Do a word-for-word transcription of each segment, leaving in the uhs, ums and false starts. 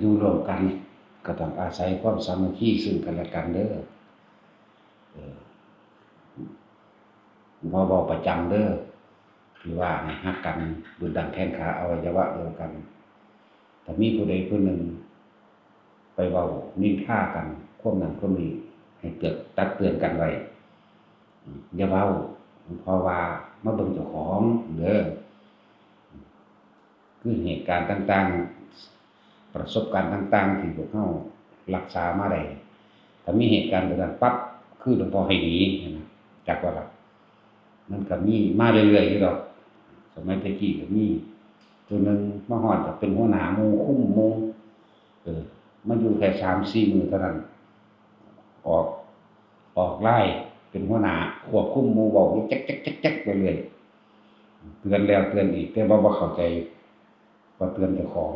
อยู่ร่วมกันก็ต้องอาศัยความสามัคคีซึ่งกันและกันเด้อ เออ บ่เว้าประจำเด้อ ที่ว่าให้ฮักกันดุจดังแขนขาอวัยวะเดียวกัน ถ้ามีผู้ใดผู้หนึ่งไปเว้านินทากัน ความนั้นความนี้ ให้เตือน ตักเตือนกันไว้ อย่าเว้า เพราะว่ามาเบิ่งเจ้าของเด้อ คือเหตุการณ์ต่างๆ ประสบการณ์ต่างๆ ที่พวกเรารักษามาได้ ถ้ามีเหตุการณ์แบบนั้นปั๊บ คือหลวงพ่อให้หนีนะ จักว่าล่ะ มันก็มีมาเรื่อยๆ อยู่ดอก สมัยแต่กี้ก็มี ตัวหนึ่งมาฮอดก็เป็นหัวหน้าหมู่ คุมหมู่ เออ มาอยู่แค่สามสี่มื้อเท่านั้น ออก ออกไล่เป็นหัวหน้าควบคุมหมู่ เว้าอยู่แจ๊กๆๆๆ ไปเรื่อย เตือนแล้วเตือนอีก แต่ว่าบ่เข้าใจว่าเตือนเจ้าของ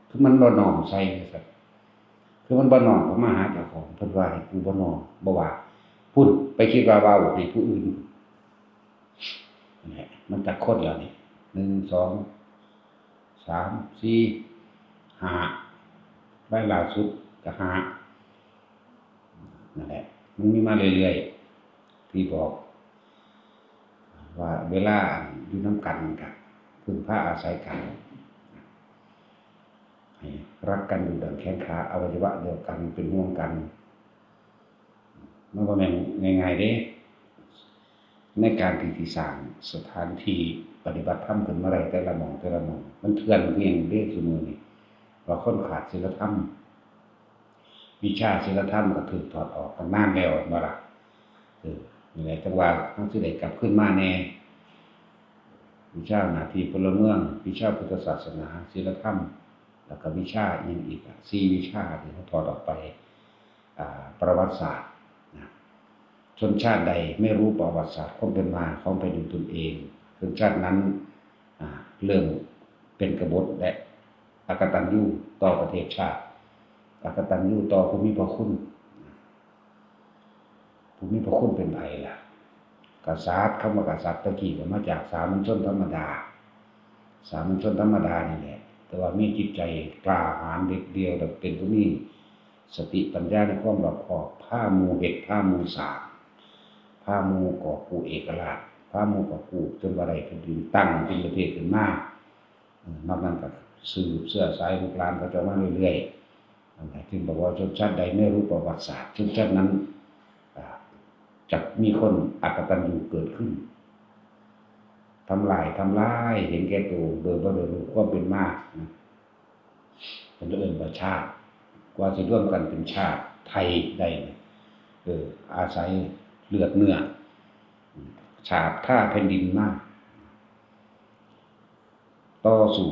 คือมันบ่น้อมใส่ว่าซั่น คือมันบ่น้อมเข้ามาหาเจ้าของ เพิ่นว่าให้กูบ่น้อม บ่ว่า พุ้น ไปคิดว่าเว้าให้ผู้อื่น นั่นแหละ มันจักคนแล้วนี่ หนึ่ง สอง สาม สี่ ห้า รายล่าสุดก็ห้า นั่นแหละ มันมีมาเรื่อยๆ ที่บอก ว่าเวลาอยู่นำกันก็พึ่งพาอาศัยกัน ให้รักกันดุจดังแขนขาอวัยวะเดียวกัน เป็นห่วงกัน มันบ่แม่นง่ายๆ เด้ ในการที่สิสร้างสถานที่ปฏิบัติธรรมขึ้นมาได้แต่ละหม่องแต่ละหม่อง มันเถื่อนคือหยังเด้ซุมื้อนี้ เพราะคนขาดศีลธรรม วิชาศีลธรรมก็ถูกถอดออกตั้งนานแล้ว แม่นบ่ล่ะ เออ นี่แหละ จั่งว่าเฮาสิได้กลับคืนมาแหน่ วิชาหน้าที่พลเมือง วิชาพุทธศาสนา ศีลธรรม แล้วก็วิชาอิหยังอีกอะ สี่วิชาที่เฮาถอดออกไป อ่า ประวัติศาสตร์นะ ชนชาติใดไม่รู้ประวัติศาสตร์ความเป็นมาของแผ่นดินตนเอง ชนชาตินั้น อ่า เริ่มเป็นกบฏและอกตัญญูต่อประเทศชาติ อกตัญญูต่อผู้มีพระคุณ ผู้มีพระคุณเป็นไผล่ะ กษัตริย์ คำว่ากษัตริย์ตะกี้ก็มาจากสามัญชนธรรมดา สามัญชนธรรมดานี่แหละ แต่ว่ามีจิตใจกล้าหาญเด็ดเดี่ยว และเป็นผู้มีสติปัญญาในความรอบคอบ พาหมู่เฮ็ด พาหมู่สร้าง พาหมู่กอบกู้เอกราช พาหมู่กอบกู้จนว่าได้แผ่นดินตั้งเป็นประเทศขึ้นมา เออ นอกนั้นก็สืบเชื้อสายลูกหลานเขาเจ้ามาเรื่อยๆ นั่นแหละ จึงบอกว่าชนชาติใดไม่รู้ประวัติศาสตร์ ชนชาตินั้น อ่า จะมีคนอกตัญญูเกิดขึ้น ทำลาย ทำลาย เห็นแก่ตัว โดยบ่ได้รู้ความเป็นมานะ เพิ่นเอิ้นว่าชาติ กว่าสิรวมกันเป็นชาติไทยได้เนี่ย เออ อาศัยเลือดเนื้อ ฉาบทาแผ่นดินมา ต่อสู้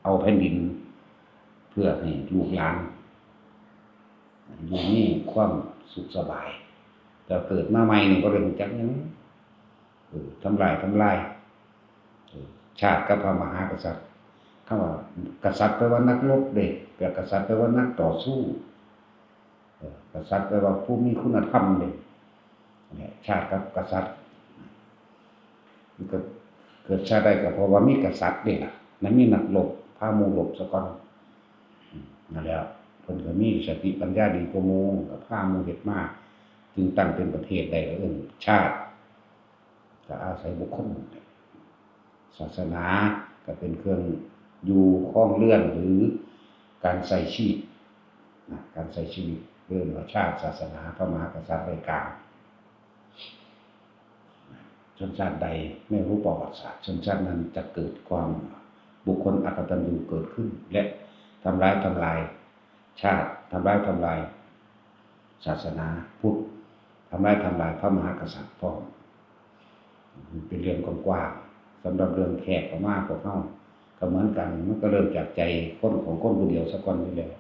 เอาแผ่นดิน เพื่อให้ลูกหลานอยู่มีความสุขสบาย แต่เกิดมาใหม่นี่บ่ได้รู้จักหยัง เออ ทำลาย ทำลาย เออ ชาติกับพระมหากษัตริย์ คำว่ากษัตริย์แปลว่านักรบเด้ แปลกษัตริย์แปลว่านักต่อสู้ เออ กษัตริย์แปลว่าผู้มีคุณธรรมเด้ เนี่ย ชาติกับกษัตริย์ มันก็เกิดชาติได้ก็เพราะว่ามีกษัตริย์นี่ล่ะ นั่นมีนักรบ พาหมู่รบซะก่อน อืม นั่นแหละ เพิ่นก็มีสติปัญญาดีกว่าหมู่ ก็พาหมู่เฮ็ดมา จึงตั้งเป็นประเทศได้ ก็เอิ้นชาติ ก็อาศัยบุคคล ศาสนาก็เป็นเครื่องอยู่ครองเรือน หรือการใช้ชีวิตนะ การใช้ชีวิต เอิ้นว่าชาติ ศาสนา พระมหากษัตริย์ไว้กลาง ชนชาติใดไม่รู้ประวัติศาสตร์ ชนชาตินั้นจะเกิดความบุคคลอกตัญญูเกิดขึ้น และทำร้ายทำลายชาติ ทำร้ายทำลายศาสนาพุทธ ทำร้ายทำลายพระมหากษัตริย์พร้อม มันเป็นเรื่องกว้างๆ สำหรับเรื่องแขกเข้ามาพวกเฮาก็เหมือนกัน มันก็เริ่มจากใจคนของคนผู้เดียวซะก่อนอยู่แล้ว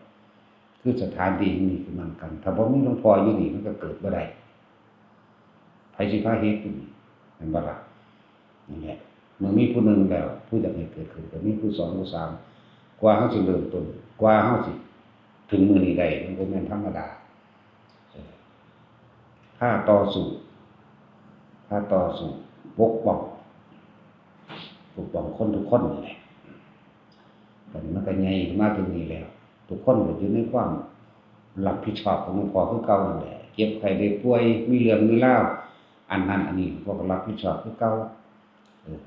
คือสถานที่แห่งนี้คือมันกัน ถ้าบ่มีหลวงพ่ออยู่นี่มันก็เกิดบ่ได้ ไผสิพาเฮ็ดอยู่นี่ แม่นบ่ล่ะ นั่นแหละ เมื่อมีผู้หนึ่งแล้ว ผู้อยากให้เกิดขึ้นก็มีผู้สอง ผู้สาม กว่าเฮาสิเริ่มต้น กว่าเฮาสิถึงมื้อนี้ได้ มันบ่แม่นธรรมดา เออ พาต่อสู้ พาต่อสู้ ปกป้อง ปกป้องคนทุกคนนี่แหละ มันก็ใหญ่มาถึงนี่แล้ว ทุกคนก็อยู่ในความรับผิดชอบของหลวงพ่อคือเก่านั่นแหละ เจ็บไข้ได้ป่วย มีเรื่องมีราว อันนั้นอันนี้ พวกก็รับผิดชอบคือเก่า เออ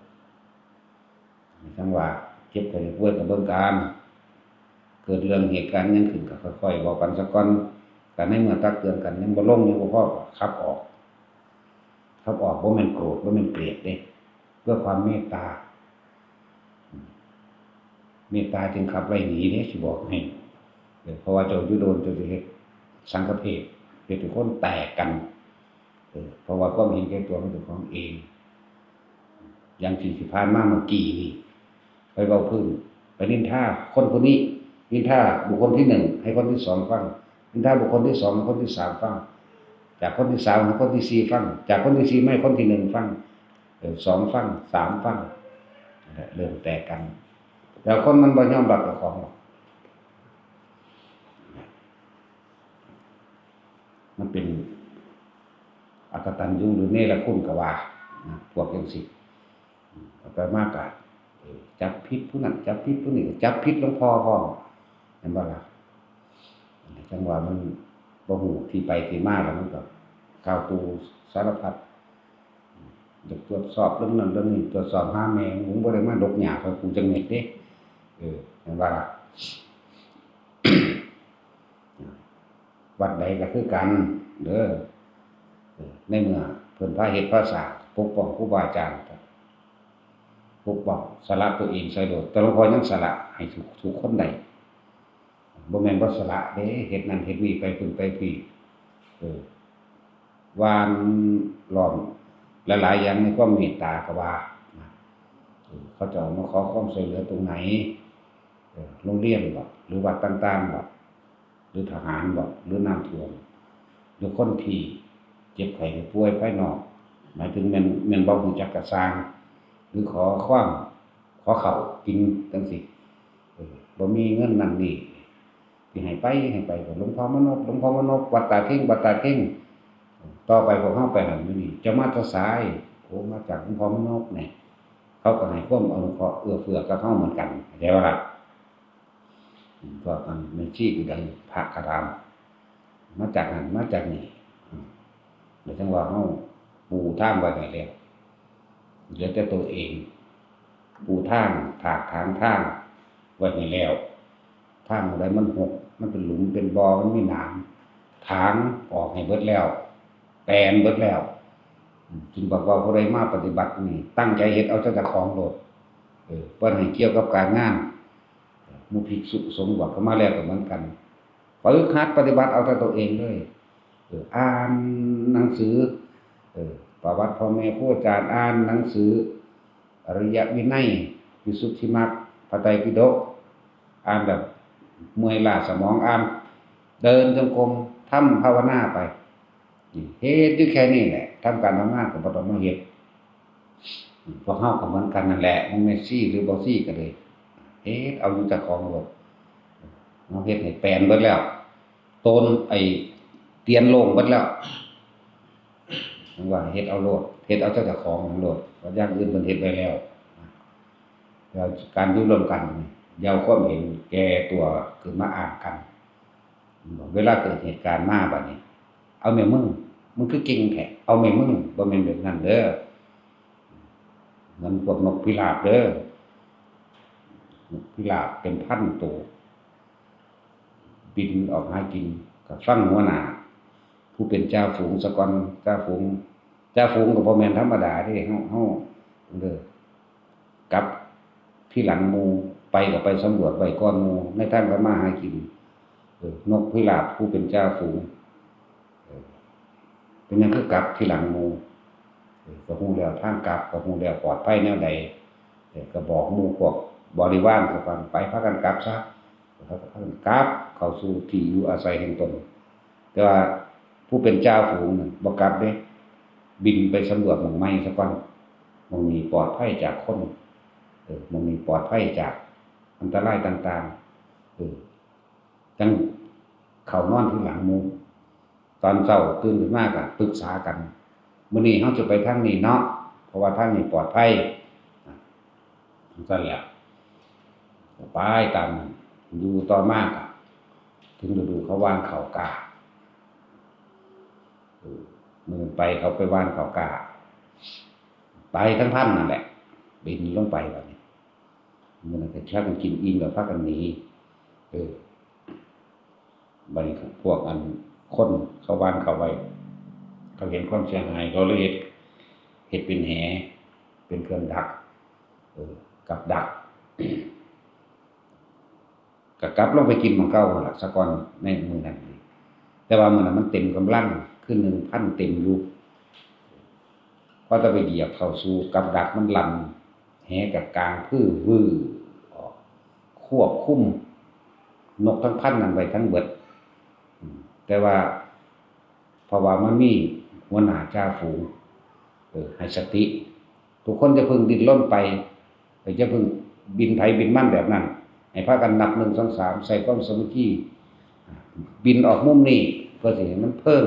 จั่งว่า เจ็บไข้ได้ป่วยก็เบิ่งการ เกิดเรื่องเหตุการณ์หยังขึ้นก็ค่อยๆเว้ากันซะก่อน ก็ในเมื่อตักเตือนกันยังบ่ลง ยังบ่พอก็ขับออก ขับออกบ่แม่นโกรธ บ่แม่นเกลียดเด้ เพื่อความเมตตา เมตตาจึงขับไล่หนีเด้ สิบอกให้ เออ เพราะว่าเจ้าอยู่โดน เจ้าสิเฮ็ดสังฆเพศ เฮ็ดให้คนแตกกัน เออ เพราะว่าความเห็นแก่ตัวของเจ้าของเอง อย่างที่สิผ่านมาเมื่อกี้นี่ ไปเว้าพื้น ไปนินทาคนผู้นี้ นินทาบุคคลที่หนึ่งให้คนที่สองฟัง นินทาบุคคลที่สองให้คนที่สามฟัง จากคนที่สามให้คนที่สี่ฟัง จากคนที่สี่มาให้คนที่หนึ่งฟัง เออ สองฟัง สามฟัง นั่นแหละ เริ่มแตกกัน แล้วคนมันบ่ยอมรับเจ้าของหรอก มันเป็นอกตัญญูหรือเนรคุณก็ว่านะ พวกจั่งซี้ เอาไปมากอะ เออ จับผิดผู้นั้น จับผิดผู้นี้ จับผิดหลวงพ่อพร้อม เห็นบ่ล่ะ จั่งว่ามันบ่ฮู้ที่ไปที่มา แล้วมันก็กล่าวตูสารพัด อยากตรวจสอบเรื่องนั้นเรื่องนี้ ตรวจสอบหาแม่ มึงบ่ได้มาดกหญ้าให้กูจักเม็ดเด้ เออ เห็นบ่ล่ะ วัดใดก็คือกันเด้อ เออ ในเมื่อเพิ่นพาเฮ็ดพาสร้าง ปกป้องครูบาอาจารย์ ปกป้อง สละตัวเองใส่โลด แต่หลวงพ่อยังสละให้ทุก ทุกคนได้ บ่แม่นบ่สละเด้ เฮ็ดนั่นเฮ็ดนี่ไปพุ้นไปพี้ เออ หว่านล้อมหลายๆอย่างในความเมตตาก็ว่านะ เออ เขาเจ้ามาขอความช่วยเหลือตรงไหน เออ โรงเรียนบ่ หรือวัดต่างๆบ่ หรือทหารบ่ หรือน้ำท่วม หรือคนที่เจ็บไข้ได้ป่วยภายนอก หมายถึงแม่น แม่นบ่ฮู้จักก็ซ่าง หรือขอความ ขอข้าวกินจั่งซี้ เออ บ่มีเงินนั่นนี่ สิให้ไป ให้ไปก็หลวงพ่อมานพ หลวงพ่อมานพ วัดตาดเฮง วัดตาดเฮง ต่อไปพวกเฮาไปหั่นอยู่นี่ เจ้ามาแต่ไส โอ้ มาจากหลวงพ่อมานพนี่ เขาก็ให้ความอนุเคราะห์เอื้อเฟื้อกับเฮาเหมือนกัน เข้าใจบ่ล่ะ อืม พวกอันแม่ชีคือดังพระกะลาม มาจากหั่น มาจากนี่ อืม แล้วจั่งว่าเฮาปูทางไว้ให้แล้ว เหลือแต่ตัวเอง ปูทาง ถากถางทางไว้ให้แล้ว ทางอะไรมันหก มันเป็นหลุม เป็นบ่อ มันมีหนาม ถางออกให้เบิดแล้ว แปลนเบิดแล้ว อืม จึงบอกว่าผู้ใดมาปฏิบัตินี่ ตั้งใจเฮ็ดเอาแต่เจ้าของโลด เออ บ่ให้เกี่ยวกับการงาน หมู่ภิกษุสงฆ์บวชเข้ามาแล้วก็เหมือนกัน ฝึกหัดปฏิบัติเอาแต่ตัวเองเลย เออ อ่านหนังสือ เออ ประวัติพ่อแม่ครูอาจารย์ อ่านหนังสืออริยวินัย วิสุทธิมรรค พระไตรปิฎก อ่านแบบเมื่อยล้าสมอง อ่าน เดินจงกรม ทำภาวนาไป นี่ เฮ็ดอยู่แค่นี้แหละ ทำการทำงานก็บ่ต้องมาเฮ็ด พวกเฮาก็เหมือนกันนั่นแหละ มึงแม่นซี่หรือบ่ซี่ก็เลย เฮ็ดเอาอยู่เจ้าของโลด เฮาเฮ็ดให้แปลนเบิดแล้ว โตนไอ้เตียนโล่งเบิดแล้ว จั่งว่าเฮ็ดเอาโลด เฮ็ดเอาเจ้าเจ้าของโลด เพราะอย่างอื่นเพิ่นเฮ็ดไว้แล้ว แล้วการอยู่ร่วมกันนี่ อย่าเอาความเห็นแก่ตัวขึ้นมาอ้างกัน เวลาเกิดเหตุการณ์มาบัดนี้ เอาแม่มึง มึงคือเก่งแท้ เอาแม่มึง บ่แม่นแบบนั้นเด้อ เหมือนพวกนกพิราบเด้อ นกพิราบเป็นพันตัว บินออกหากิน ก็ฟังหัวหน้า ผู้เป็นจ่าฝูงซะก่อน จ่าฝูง จ่าฝูงก็บ่แม่นธรรมดาเด้ เฮา เฮา เด้อ กลับทีหลังหมู่ ไปก็ไปสำรวจไว้ก่อนหมู่ ในทางทำมาหากิน เออ นกพิราบผู้เป็นจ่าฝูง เออ เป็นหยังคือกลับทีหลังหมู่ เออ ก็ฮู้แล้วทางกลับ ก็ฮู้แล้วปลอดภัยแนวใด เออ ก็บอกหมู่พวกบริวารซะก่อน ไปพากันกลับซะ แล้วก็พากันกลับเข้าสู่ที่อยู่อาศัยแห่งตน แต่ว่าผู้เป็นจ่าฝูงนั่นบ่กลับเด้ บินไปสำรวจหม่องใหม่ซะก่อน หม่องนี้ปลอดภัยจากคน เออ หม่องนี้ปลอดภัยจากอันตรายต่างๆ เออ จั่งเข้านอนทีหลังหมู่ ตอนเช้าตื่นขึ้นมาก็ปรึกษากัน มื้อนี้เฮาจะไปทางนี้เนาะ เพราะว่าทางนี้ปลอดภัย อ่ะ จั่งซั้นแหละ ไปตามนั้น อยู่ต่อมาก็ถึงฤดูเขาหว่านข้าวกล้า เออ มื้อไปเขาไปหว่านข้าวกล้า ไปทั้งพันนั่นแหละ บินลงไปบัดนี้ มื้อนั้นก็พากันกินอิ่มแล้วพากันหนี เออ บัดนี้พวกอันคนเขาหว่านข้าวไว้ เขาเห็นความเสียหาย เขาเลยเฮ็ด เฮ็ดเป็นแห เป็นเครื่องดัก เออ กับดัก ก็กลับลงไปกินหม่องเก่าหั่นล่ะ ซะก่อนในมื้อนั้น แต่ว่ามื้อนั้นมันเต็มกำลัง คือหนึ่งพันเต็มอยู่ พอแต่ไปเหยียบเข้าสู่กับดักมันลั่น แหก็กางพื้นวื้อออก ควบคุมนกทั้งพันนั้นไว้ทั้งเบิด อืม แต่ว่า เพราะว่ามันมีหัวหน้าจ่าฝูง เออ ให้สติ ทุกคนอย่าเพิ่งดิ้นรนไป เออ อย่าเพิ่งบินไผบินมันแบบนั้น ให้พากันนับหนึ่ง สอง สาม ใส่ความสามัคคี บินออกมุมนี้ เพื่อสิให้มันเพิ่ง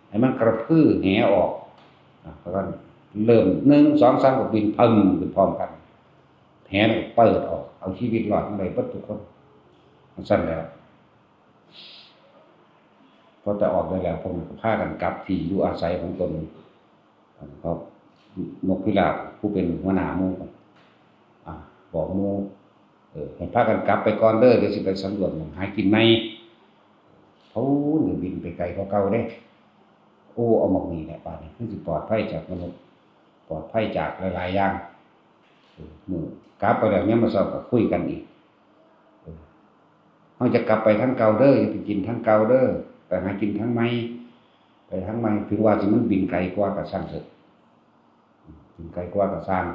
ให้มันกระพือแหออก อ่ะ แล้วก็เริ่ม หนึ่ง สอง สาม ก็บินเพิ่มขึ้นพร้อมกัน แหมันก็เปิดออก เอาชีวิตรอดมาได้เบิดทุกคน จั่งซั้นแหล้ว พอแต่ออกได้แล้ว พวกมันก็พากันกลับที่อยู่อาศัยของตน เพราะนกพิราบผู้เป็นหัวหน้าหมู่ก็ อ่ะ บอกหมู่ เออ ให้พากันกลับไปก่อนเด้อ เดี๋ยวสิไปสำรวจหม่องหากินใหม่ เขาก็บินไปไกลกว่าเก่าเด้ โอ้ เอาหม่องนี้แหละ บาดนี้คือสิปลอดภัยจากมนุษย์ ปลอดภัยจากหลายๆอย่าง เออ มื้อกลับไปแล้ว ยามมื้อเช้าก็คุยกันอีก เออ เฮาจะกลับไปทางเก่าเด้อ อย่าไปกินทางเก่าเด้อ ไปหากินทางใหม่ ไปทางใหม่ ถึงว่าสิมันบินไกลกว่าก็ช่างเถอะ บินไกลกว่าก็ช่าง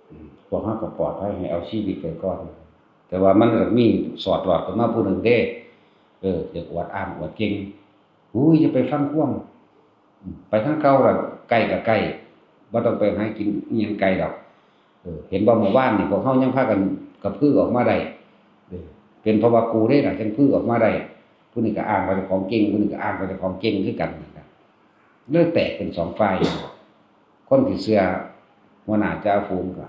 อืม พวกเฮาก็ปลอดภัย ให้เอาชีวิตไปก่อน แต่ว่ามันก็มีสอดหลอดขึ้นมาผู้หนึ่งเด้ เออ อยากอวดอ้างอวดเก่ง อุ้ย อย่าไปฟังความ อืม ไปทางเก่าล่ะ ใกล้ก็ใกล้ บ่ต้องไปหากินอิหยังไกลดอก เออ เห็นบ่ เมื่อวานนี่พวกเฮายังพากันกระพือออกมาได้ เออ เป็นเพราะว่ากูเด้ล่ะ จั่งพือออกมาได้ ผู้นี้ก็อ้างว่าเจ้าของเก่ง ผู้นี้ก็อ้างว่าเจ้าของเก่งคือกันนั่นล่ะ เลยแตกเป็นสองฝ่าย คนที่เชื่อหัวหน้าจ่าฝูงก็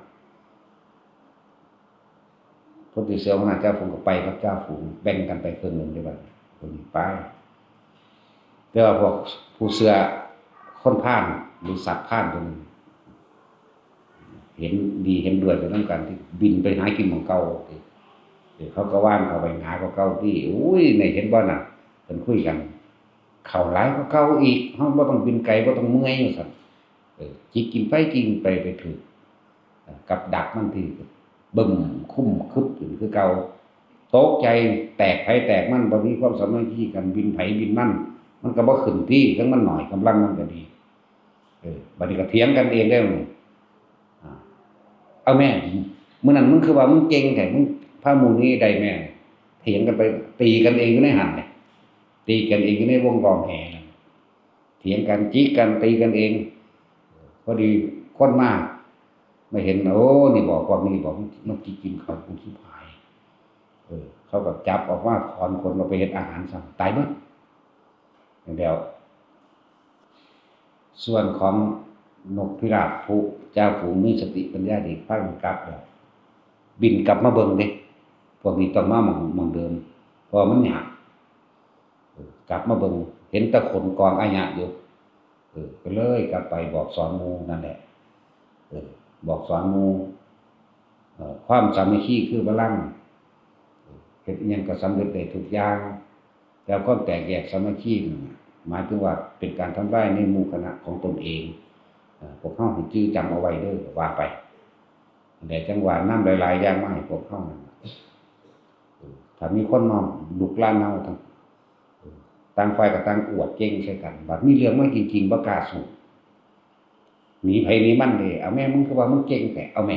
คนที่เชื่อหัวหน้าจ่าฝูงก็ไปกับจ่าฝูง แบ่งกันไปครึ่งหนึ่งเด้บัดนี้ คนนี้ไป แต่ว่าพวกผู้เชื่อคนพาลหรือสัตว์พาลตัวหนึ่ง เห็นดีเห็นด้วยไปนำกัน ที่บินไปหากินหม่องเก่า เออ เขาก็หว่านเข้าไปหาก็เก่าที่ อุ้ย นี่เห็นบ่น่ะ เพิ่นคุยกัน เข้าหลายกว่าเก่าอีก เฮาบ่ต้องบินไกล บ่ต้องเมื่อย ว่าซั่น เออ จิกกินไป จิกกินไป ไปถืก เอ่อ กับดักมันที่บึ้มคุ้มคึบขึ้นคือเก่า ตกใจ แตกไผแตกมัน บ่มีความสามัคคีกัน บินไผบินมัน มันก็บ่ขึ้นที่ ทั้งมันน้อย กำลังมันก็ดี เออ บัดนี้ก็เถียงกันเองแล้วนี่ อ่า เอาแม่ มื้อนั้นมึงคือว่ามึงเก่งแท้ มึงพาหมู่นี้ได้แม่ เถียงกันไป ตีกันเองอยู่ในหั่นแหละ ตีกันเองอยู่ในวงล้อมแหนั่น เถียงกัน จิกกัน ตีกันเอง พอดีคนมา มาเห็น โอ้ นี่บอก พวกนี้บอก มันจิกกินเขา กูชิบหาย เออ เขาก็จับออกมา ถอนขนออกไปเฮ็ดอาหารซะ ตายเบิด แล้ว ส่วนของนกพิราบผู้จ่าฝูงมีสติปัญญาดี พากันกลับแล้ว บินกลับมาเบิ่งเด้ พวกนี้ต้องมาหม่อง หม่องเดิม เพราะว่ามันยาก เออ กลับมาเบิ่ง เห็นแต่ขนกองอะยะอยู่ เออ ก็เลยกลับไปบอกสอนหมู่นั่นแหละ เออ บอกสอนหมู่ เอ่อ ความสามัคคีคือพลัง เฮ็ดอิหยังก็สำเร็จได้ทุกอย่าง แต่ความแตกแยกสามัคคีนั่นน่ะ หมายถึงว่าเป็นการทำลายในหมู่คณะของตนเอง เอ่อ พวกเฮาให้จื่อจำเอาไว้เด้อ ว่าไป แต่จั่งว่านำหลายๆอย่างมาให้พวกเฮานั่นน่ะ เออ ถ้ามีคนมาลุกลานเฮา ทั้ง เออ ต่างฝ่ายก็ต่างอวดเก่งใส่กัน บัดมีเรื่องมาจริงๆ บ่กล้าสู้ หนีไผหนีมันเด้ เอาแม่ มึงคือว่ามึงเก่งแท้ เอาแม่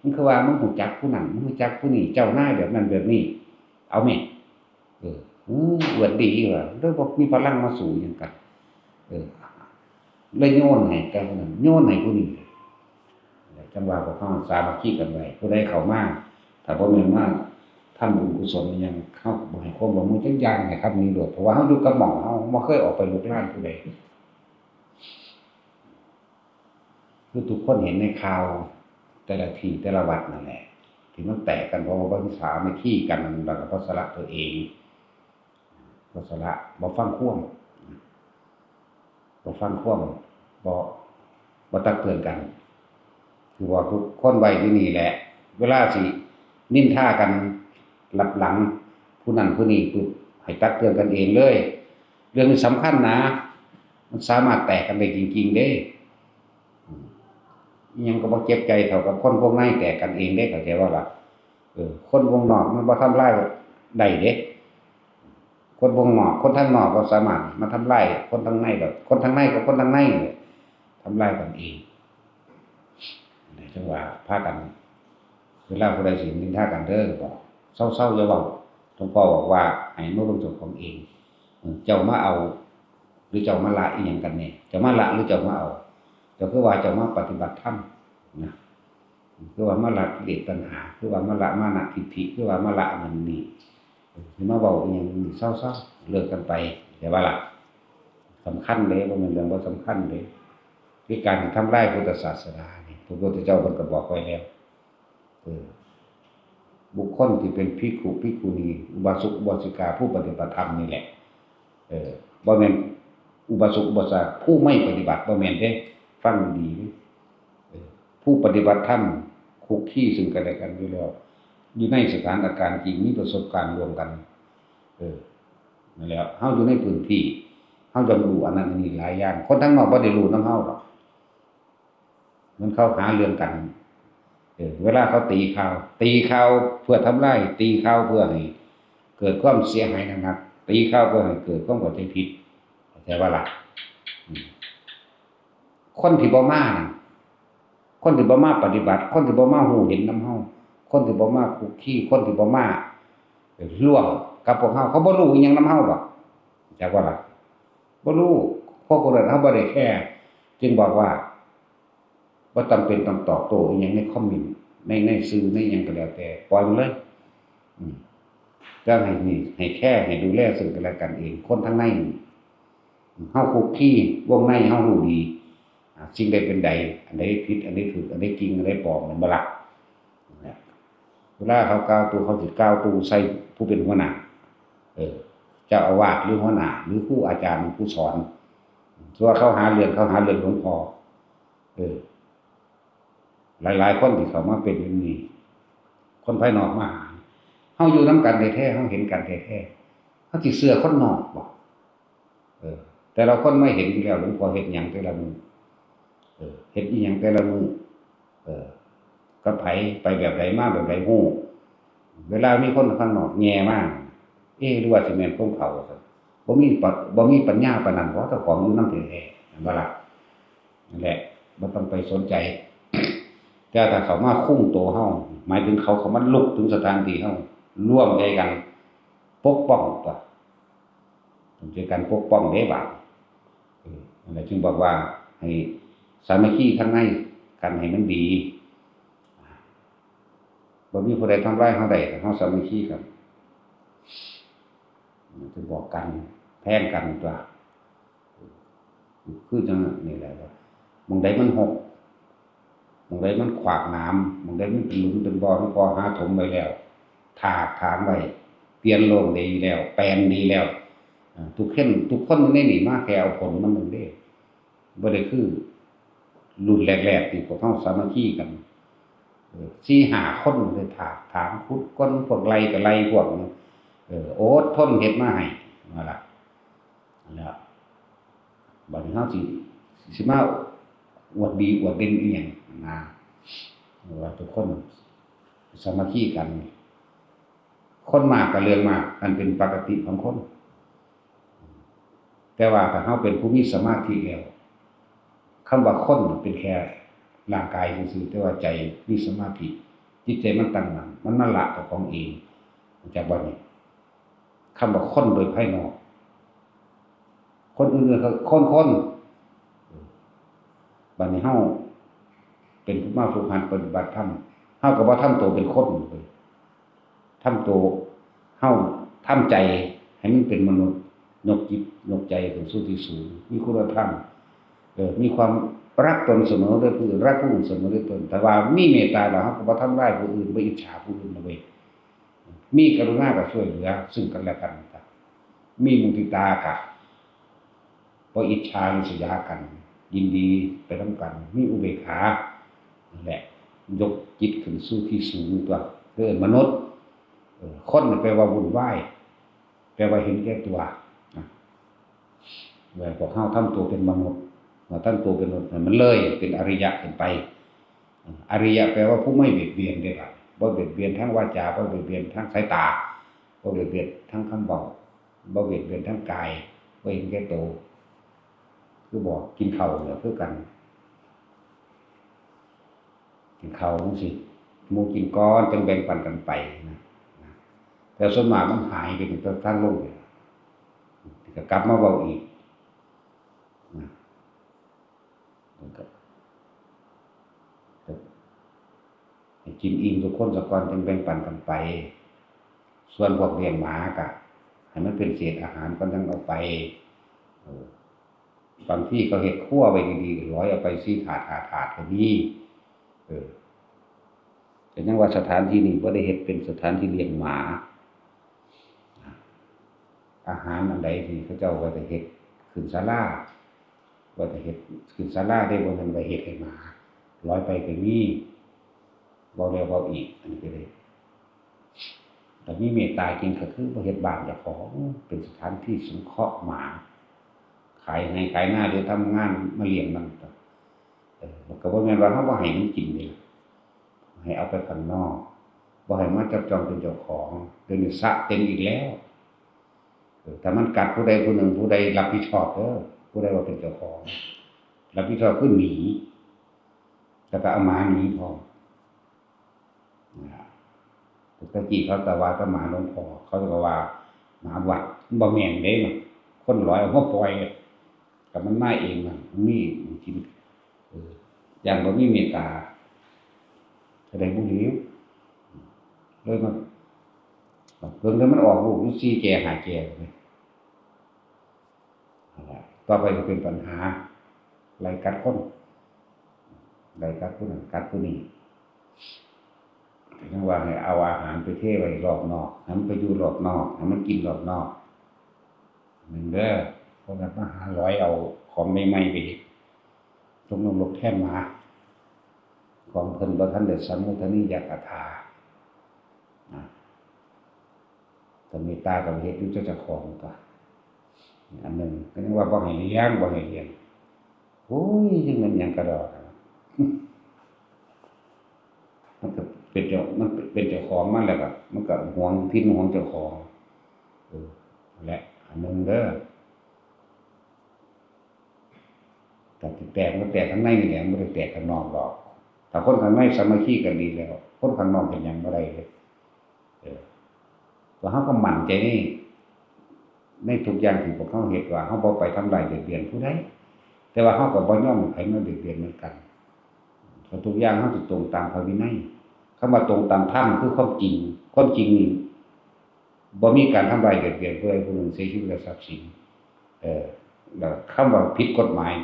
มึงคือว่ามึงรู้จักผู้นั้น มึงรู้จักผู้นี้ เจ้านายแบบนั้นแบบนี้ เอาแม่ เออ อืม อวดดีว่ะ แล้วบ่มีพลังมาสู้หยังกัน เออ เลยโยนให้แต่ผู้นั้น โยนให้ผู้นี้ จั่งว่าพวกเฮาสามัคคีกันไว้ ผู้ใดเข้ามา ถ้าบ่แม่นมาทำบุญกุศลอิหยัง เฮาก็บ่ให้ความร่วมมือจักอย่าง ให้ขับหนีโลด เพราะว่าเฮาอยู่กับหม่องเฮา บ่เคยออกไปลุกลานผู้ใด คือทุกคนเห็นในข่าวแต่ละที่แต่ละวัดนั่นแหละ ที่มันแตกกัน เพราะว่าบ่สามัคคีกัน แล้วก็บ่สละตัวเอง บ่สละ บ่ฟังความ บ่ฟังความ บ่ บ่ตักเตือนกัน คือว่าทุกคนไว้อยู่นี่แหละ เวลาสินินทากันลับหลังผู้นั้นผู้นี้ปุ๊บ ให้ตักเตือนกันเองเลย เรื่องนี้สำคัญนะ มันสามารถแตกกันได้จริงๆเด้ อืม อิหยังก็บ่เจ็บใจเท่ากับคนวงในแตกกันเองเด้ เข้าใจบ่ล่ะ? เออ คนวงนอกมันบ่ทำลายได้เด้ คนวงนอก คนทางนอกบ่สามารถมาทำลายคนทางในได้ คนทางในกับคนทางในนี่แหละทำลายกันเอง จั่งว่าพากัน เวลาผู้ใดสินินทากันเด้อ บอก เซาๆ อย่าเว้า หลวงพ่อบอกว่าให้มาเบิ่งเจ้าของเอง เออ เจ้ามาเอา หรือเจ้ามาละอิหยังกันแน่ เจ้ามาละหรือเจ้ามาเอา เจ้าคือว่าเจ้ามาปฏิบัติธรรมนะ คือว่ามาละกิเลสตัณหา คือว่ามาละมานะทิฏฐิ คือว่ามาละนั่นนี่ เออ สิมาเว้าอิหยังนี่ เซาๆ เลิกกันไป เข้าใจบ่ล่ะ? สำคัญเด้ บ่แม่นเรื่องบ่สำคัญเด้ คือการทำลายพุทธศาสนานี่ พระพุทธเจ้าเพิ่นก็บอกไว้แล้ว เออ บุคคลที่เป็นภิกขุ ภิกขุณี อุบาสก อุบาสิกา ผู้ปฏิบัติธรรมนี่แหละ เออ บ่แม่นอุบาสก อุบาสิกา ผู้ไม่ปฏิบัติ บ่แม่นเด้ ฟังดีๆ เออ ผู้ปฏิบัติธรรม คุกคีซึ่งกันและกันอยู่แล้ว อยู่ในสถานการณ์จริง มีประสบการณ์ร่วมกัน เออ นั่นแหละ เฮาอยู่ในพื้นที่ เฮาย่อมรู้อันนั้นอันนี้หลายอย่าง คนทางนอกบ่ได้รู้นำเฮาดอก มันเขาหาเรื่องกัน เออ เวลาเขาตีข่าว ตีข่าวเพื่อทำลาย ตีข่าวเพื่อให้เกิดความเสียหายหนักๆ ตีข่าวเพื่อให้เกิดความเข้าใจผิด เข้าใจบ่ล่ะ? อืม คนที่บ่มานั่น คนที่บ่มาปฏิบัติ คนที่บ่มารู้เห็นนำเฮา คนที่บ่มาคุกคี คนที่บ่มาร่วมกับพวกเฮา เขาบ่รู้อิหยังนำเฮาดอก เข้าใจบ่ล่ะ? บ่รู้ พวกคนนั้นเฮาบ่ได้แคร์ จึงบอกว่า บ่จำเป็นต้องตอบโต้อิหยังในคอมเมนต์ ใน ในสื่อ ในอิหยังก็แล้วแต่ ปล่อยมันเลย อืม แต่ให้นี่ ให้แคร์ ให้ดูแลซึ่งกันและกันเอง คนทางในนี่ เฮาคุกคี วงในเฮารู้ดี อ่า สิ่งใดเป็นใด อันใดผิด อันใดถูก อันใดจริง อันใดปลอม แม่นบ่ล่ะ? นะ เวลาเขากล่าวโต้ เขาสิกล่าวโต้ใส่ผู้เป็นหัวหน้า เออ เจ้าอาวาสหรือหัวหน้า หรือครูอาจารย์ผู้สอน ส่วนเขาหาเรื่อง เขาหาเรื่องหลวงพ่อ เออ หลายๆ คนที่เข้ามาเป็นอย่างนี้ คนภายนอกมาหา เฮาอยู่นำกันแท้ๆ เฮาเห็นกันแท้ๆ เฮาสิเชื่อคนนอกบ่? เออ แต่ละคนมาเห็นอยู่แล้ว หลวงพ่อเฮ็ดหยังแต่ละมื้อ เออ เฮ็ดอิหยังแต่ละมื้อ เออ กับไผ ไปแบบใด มาแบบใด ฮู้ เวลามีคนข้างนอกแหย่มา เอ๊ะ หรือว่าสิแม่นของเขา ว่าซั่น บ่มีปะ บ่มีปัญญาปานนั้น เพราะเจ้าของอยู่นำแท้ๆ แม่นบ่ล่ะ? นั่นแหละ บ่ต้องไปสนใจ แต่ถ้าเขามาคุมตัวเฮา หมายถึงเขาเข้ามาลุกถึงสถานที่เฮา ร่วมใจกันปกป้องตัว ต้องช่วยกันปกป้องเด้บาด เออ นั่นแหละจึงบอกว่าให้สามัคคีข้างในกันให้มันดี บ่มีผู้ใดทำร้ายเฮาได้ ถ้าเฮาสามัคคีกัน จะบอกกัน แพงกันตัว คือจังนี่แหละ หม่องใดมันหก หม่องใดมันขวากหนาม หม่องใดมันเป็นหลุมเป็นบ่อ หลวงพ่อหาถมไว้แล้ว ถากถางไว้ เปลี่ยนโล่งดีแล้ว แปลนดีแล้ว อ่า ทุกคน ทุกคนในนี่มาแค่เอาผลมันหนึ่งเด้ บ่ได้คือรุ่นแรกๆ ที่พวกเฮาสามัคคีกัน เออ สี่ห้าคนเลยถากถางขุดค้น พวกไล่ก็ไล่พวกนั้น เออ อดทนเฮ็ดมาให้ นั่นล่ะ แล้วบัดนี้เฮาสิ สิมาอวดดีอวดเด่นอีหยังนะ ว่าทุกคนสามัคคีกัน คนมากก็เรื่องมาก อันเป็นปกติของคน แต่ว่าถ้าเฮาเป็นผู้มีสมาธิแล้ว คำว่าคนเป็นแค่ร่างกายซื่อๆ แต่ว่าใจมีสมาธิ จิตใจมันตั้งมั่น มันมาละเจ้าของเอง รู้จักบ่นี่? คำว่าคนโดยภายนอก คนอื่นๆ เขาคนๆ บัดนี้เฮาเป็นผู้มาฝึกหัดปฏิบัติธรรม เฮาก็บ่ทำตัวเป็นคนเลย ทำตัว เฮาทำใจให้มันเป็นมนุษย์ ยกจิตยกใจขึ้นสู่ที่สูง มีคุณธรรม เออ มีความ รักตนเสมอด้วยผู้อื่น รักผู้อื่นเสมอด้วยตน แต่ว่ามีเมตตาแล้วเราก็บ่ทำร้ายผู้อื่น บ่อิจฉาผู้อื่นนะเว้ย มีกรุณาก็ช่วยเหลือซึ่งกันและกัน มีมุทิตาก็บ่อิจฉาริษยากัน ยินดีไปนำกัน มีอุเบกขา นั่นแหละ ยกจิตขึ้นสู่ที่สูงตัว เอิ้นมนุษย์ เออ คนนี่แปลว่าวุ่นวาย แปลว่าเห็นแก่ตัวนะ ว่าพวกเฮาทำตัวเป็นมนุษย์ ว่าทำตัวเป็นมนุษย์ให้มันเลยเป็นอริยะขึ้นไป อริยะแปลว่าผู้ไม่เบียดเบียนเด้ล่ะ บ่เบียดเบียนทางวาจา บ่เบียดเบียนทางสายตา บ่เบียดเบียนทางคำเว้า บ่เบียดเบียนทางกาย บ่เห็นแก่ตัว คือบอกกินข้าวเนี่ยคือกัน กินข้าวจั่งซี้ หมู่กินก่อน จั่งแบ่งปันกันไปนะ นะ แต่ส่วนมากมันหายไปตั้งแต่ทางลงเลย ก็กลับมาเว้าอีกนะ มันก็ ให้กินอิ่มทุกคนซะก่อน จั่งแบ่งปันกันไป ส่วนพวกเลี้ยงหมาก็ให้มันเป็นเศษอาหารก่อน จั่งเอาไป เออ บางที่เขาเฮ็ดครัวไว้ดีๆ ก็ร้อยเอาไปสี่ถาด ห้าถาดก็มี เออ แต่ยังว่าสถานที่นี่บ่ได้เฮ็ดเป็นสถานที่เลี้ยงหมา อาหารอันใดที่เขาเจ้าว่าจะเฮ็ดขึ้นศาลา ว่าจะเฮ็ดขึ้นศาลาได้ บ่แม่นว่าเฮ็ดให้หมา ร้อยไปก็มี เว้าแล้วเว้าอีก อันนี้ก็เลย แต่มีเมตตาจริงก็คือบ่เฮ็ดบ้านเจ้าของเป็นสถานที่สงเคราะห์หมา ขายไร่ขายนา หรือทำงานมาเลี้ยงมัน เออ มันก็บ่แม่นว่าเฮาบ่ให้มันกินเด้ ให้เอาไปข้างนอก บ่ให้มาจับจองเป็นเจ้าของ เดี๋ยวนี้สระเต็มอีกแล้ว เออ ถ้ามันกัดผู้ใดผู้หนึ่ง ผู้ใดรับผิดชอบเด้อ ผู้ใดว่าเป็นเจ้าของ รับผิดชอบคือหนี แล้วก็เอาหมาหนีพร้อม นะ ปกติเขาแต่ว่าก็หมาหลวงพ่อ เขาก็ว่าหมาวัด มันบ่แม่นเด้ คนร้อยเอามาปล่อย ก็มันมาเองน่ะ มันมีกิน เออ อย่างบ่มีเมตตา ก็ได้บ่หิว เลยมา เบิ่งแล้วมันออกลูกอยู่สี่แก่ห้าแก่เลย นั่นแหละ ต่อไปก็เป็นปัญหา ไล่กัดคน ไล่กัดผู้นั้น กัดผู้นี้ ก็ยังว่าให้เอาอาหารไปเทไว้รอบนอก ให้มันไปอยู่รอบนอก ให้มันกินรอบนอก หนึ่งเด้อ เพราะมันมาหาร้อยเอาของใหม่ๆไปเฮ็ด ลงนรกแทนหมา ของเพิ่นบ่ทันได้สัมโมทนียกถา นะ ก็เมตตาก็เฮ็ดอยู่เจ้าของตัว อันหนึ่งก็ยังว่าบ่ให้เลี้ยง บ่ให้เลี้ยง โอ้ย จังแม่นหยังกะดอก มันก็เป็นเจ้า มันเป็นเจ้าของมันแล้วก็ มันก็หวงถิ่นหวงเจ้าของ เออ และอันหนึ่งเด้อ ก็สิแตก มันแตกข้างในนี่แหละ มันบ่ได้แตกข้างนอกดอก ถ้าคนข้างในสามัคคีกันดีแล้ว คนข้างนอกเฮ็ดหยังบ่ได้เลย เออ ตัวเฮาก็มั่นใจใน ในทุกอย่างที่พวกเฮาเฮ็ด ว่าเฮาบ่ไปทำร้ายเบียดเบียนผู้ใด แต่ว่าเฮาก็บ่ยอมให้ไผมาเบียดเบียนเหมือนกัน เพราะทุกอย่างเฮาสิตรงตามพระวินัย คำว่าตรงตามธรรมคือความจริง ความจริงนี่ บ่มีการทำร้ายเบียดเบียนผู้ใดผู้หนึ่ง เสียชีวิตและทรัพย์สิน เออ แล้วคำว่าผิดกฎหมาย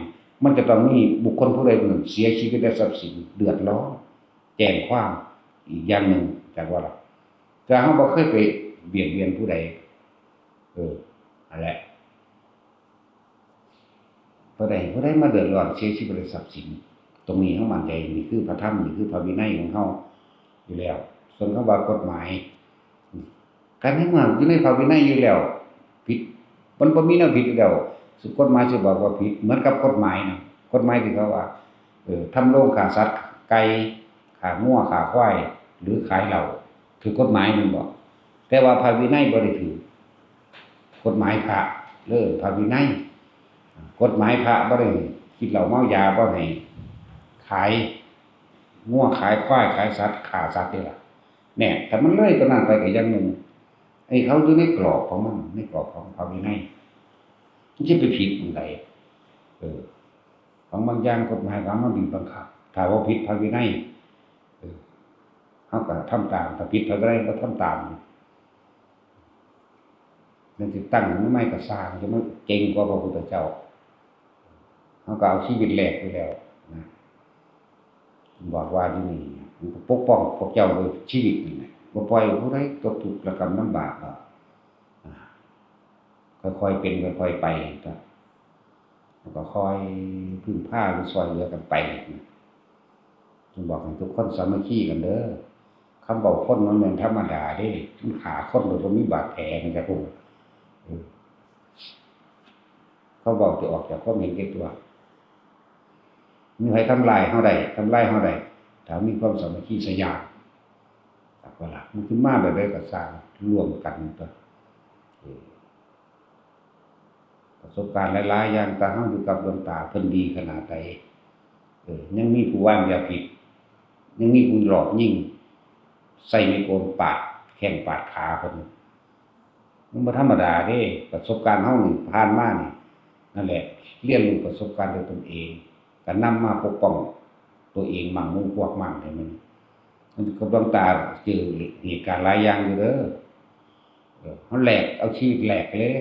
มันจะต้องมีบุคคลผู้ใดผู้หนึ่งเสียชีวิตและทรัพย์สิน เดือดร้อน แจ้งความ อีกอย่างหนึ่ง จักว่าล่ะ แต่เฮาบ่เคยไปเบียดเบียนผู้ใด เออ นั่นแหละ บ่ได้ บ่ได้มาเดือดร้อน เสียชีวิตและทรัพย์สิน ตรงนี้เฮามั่นใจ นี่คือพระธรรม นี่คือพระวินัยของเฮาอยู่แล้ว ส่วนคำว่ากฎหมาย การในเมื่ออยู่ในพระวินัยอยู่แล้ว ผิด มันบ่มีแนวผิดอยู่แล้ว ซึ่งกฎหมายสิบอกว่าผิด เหมือนกับกฎหมายนะ กฎหมายที่เขาว่า เออ ทำโรงฆ่าสัตว์ ไก่ ฆ่างัว ฆ่าควาย หรือขายเหล้า ถือกฎหมายแม่นบ่ แต่ว่าพระวินัยบ่ได้ถือ กฎหมายพระ เด้อ พระวินัย กฎหมายพระบ่ได้กินเหล้าเมายา บ่ให้ขายงัว ขายควาย ขายสัตว์ ฆ่าสัตว์เด้ล่ะ แน่ ถ้ามันเลยตัวนั้นไปก็อย่างหนึ่ง ไอ้เขาอยู่ในกรอบของมัน ในกรอบของพระวินัย มันสิไปผิดหม่องใด เออ ของบางอย่างกฎหมายก็เอามาบีบบังคับ ถ้าว่าผิดพระวินัย เออ เฮาก็ทำตาม ถ้าผิดพระวินัยก็ทำตาม มันสิตั้งหรือไม่ก็สร้าง จะมันเก่งกว่าพระพุทธเจ้า เฮาก็เอาชีวิตแลกอยู่แล้ว บอกว่าอยู่นี่ มันก็ปกป้องพวกเจ้าด้วยชีวิตนี่แหละ บ่ปล่อยผู้ใดตกทุกข์ระกำลำบากดอก อ่า ค่อยๆเป็นค่อยๆไป ก็ แล้วก็ค่อยพึ่งพาหรือช่วยเหลือกันไป จึงบอกให้ทุกคนสามัคคีกันเด้อ คำเว้าคนมันแม่นธรรมดาเด้ มันฆ่าคนโดยบ่มีบาดแผลนี่จ้ะคุณ เออ เขาเว้าสิออกจากความเห็นแก่ตัว มีไผทำลายเฮาได้ ทำลายเฮาได้ ถ้ามีความสามัคคีสยาม จักว่าล่ะ มันสิมาแบบใดก็ซ่าง ร่วมกันตัว เออ ประสบการณ์หลายๆอย่าง ตาเฮาอยู่กับดวงตาเพิ่นดีขนาดใด เออ ยังมีผู้วางยาพิษ ยังมีผู้ลอบยิง ใส่ไม้กลปาดแข้งปาดขาเพิ่น มันบ่ธรรมดาเด้ ประสบการณ์เฮานี่ผ่านมานี่ นั่นแหละ เรียนรู้ประสบการณ์ด้วยตนเอง ก็นำมาปกป้องตัวเองมั่งหมู่พวกมั่งให้มัน มันกับดวงตาเจอเหตุการณ์หลายอย่างอยู่เด้อ เออ เฮาแลก เอาชีวิตแลกเลย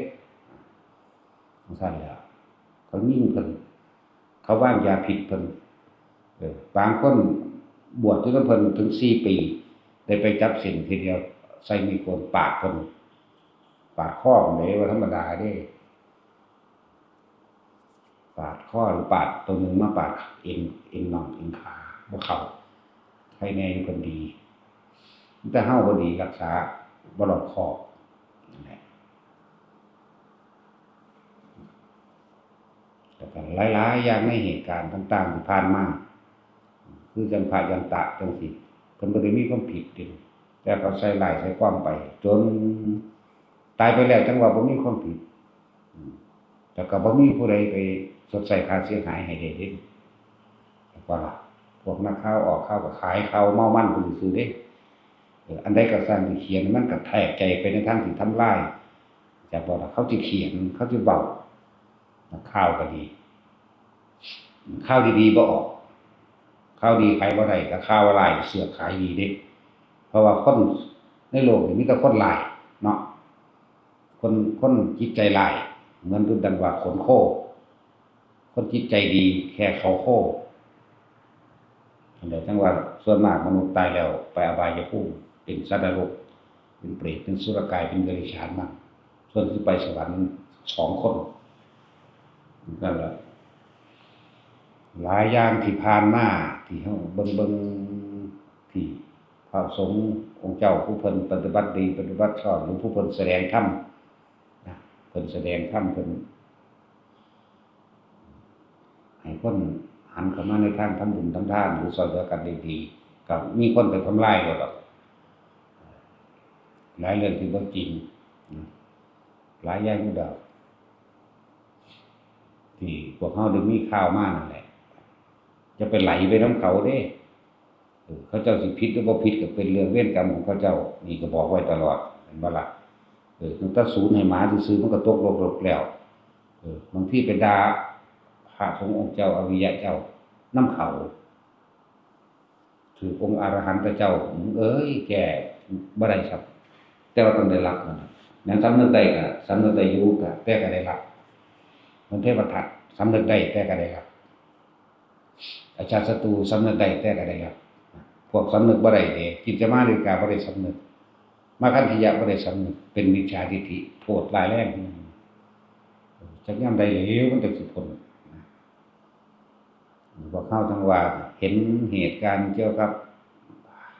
จั่งซั้นแหล้ว เขายิงเพิ่น เขาวางยาพิษเพิ่น เออ บางคนบวชอยู่นำเพิ่นถึงสี่ปี ได้ไปจับเส้นทีเดียว ใส่ไม้กลปาดเพิ่น ปาดคอเพิ่นเด้ บ่ธรรมดาเด้ ปาดคอหรือปาดตัวหนึ่งมาปาดเอ็น เอ็นน่องเอ็นขา บ่เข้า ไข้แน่อยู่เพิ่นดี แต่เฮาบ่ดี รักษาบ่รอบคอบ นั่นแหละ แล้วก็หลายๆอย่างในเหตุการณ์ต่างๆที่ผ่านมา คือจั่งพระยันตะจั่งซี้ เพิ่นบ่ได้มีความผิดเด้ แต่เขาใส่ร้ายใส่ความไป จนตายไปแล้วจั่งว่าบ่มีความผิด อืม แต่ก็บ่มีผู้ใดไปชดใช้ค่าเสียหายให้ได้เด้ จักว่าล่ะ พวกนักข่าวออกข่าวก็ขายข่าวเมามันไปซื่อๆเด้ เออ อันใดก็ซ่างที่เขียนมันก็แทกใจไปในทางที่ทำลาย จักว่าล่ะ เขาสิเขียน เขาสิเว้า ข่าวก็ดี ข่าวดีๆบ่ออก ข่าวดีขายบ่ได้ แต่ข่าวร้ายเสือกขายดีเด้ เพราะว่าคนในโลกนี่มีแต่คนร้ายเนาะ คน คนจิตใจร้าย เหมือนดุจดังว่าขนโค คนจิตใจดีแค่เขาโค อันเดียวจั่งว่าส่วนมากมนุษย์ตายแล้วไปอบายภูมิ เป็นสัตว์นรก เป็นเปรต เป็นสุรกาย เป็นเดรัจฉานมั่ง ส่วนที่ไปสวรรค์สองคน นั่นแหละ หลายอย่างที่ผ่านมาที่เฮาเบิ่งๆ ที่พระสงฆ์องค์เจ้าผู้เพิ่นปฏิบัติดีปฏิบัติชอบ หรือผู้เพิ่นแสดงธรรมนะ เพิ่นแสดงธรรม เพิ่นให้คนหันเข้ามาในทางทำบุญทำทาน หรือช่วยเหลือกันดีๆ ก็มีคนไปทำลายหมดดอก หลายเรื่องที่บ่จริงนะ หลายอย่างอยู่ดอก ที่พวกเฮาได้มีข่าวมานั่นแหละ จะไปไหลไปนำเขาเด้ เออ เขาเจ้าสิผิดหรือบ่ผิดก็เป็นเรื่องเวรกรรมของเขาเจ้า นี่ก็บอกไว้ตลอด เห็นบ่ล่ะ เออ ตั้งแต่ศูนย์ให้หมาซื่อๆ มันก็ตกนรกแล้ว เออ บางทีไปด่าพระสงฆ์องค์เจ้าอริยะเจ้านำเขา ถือองค์อรหันตเจ้า มึงเอ้ย แก้บ่ได้ครับ แต่ว่าต้องได้รับมัน แม้นสำนึกได้ก็สำนึกได้อยู่ก็ แต่ก็ได้รับ เหมือนเทพทัตสำนึกได้แต่ก็ได้รับ อาชาติศัตรูสำนึกได้แต่ก็ได้รับ พวกสำนึกบ่ได้เด้ กินจะมาริกาบ่ได้สำนึก มาคันธยะบ่ได้สำนึก เป็นมิจฉาทิฏฐิ โทษร้ายแรง จักยามใดแล้วมันจักสิพ้น พวกเฮาจั่งว่าเห็นเหตุการณ์เกี่ยวกับ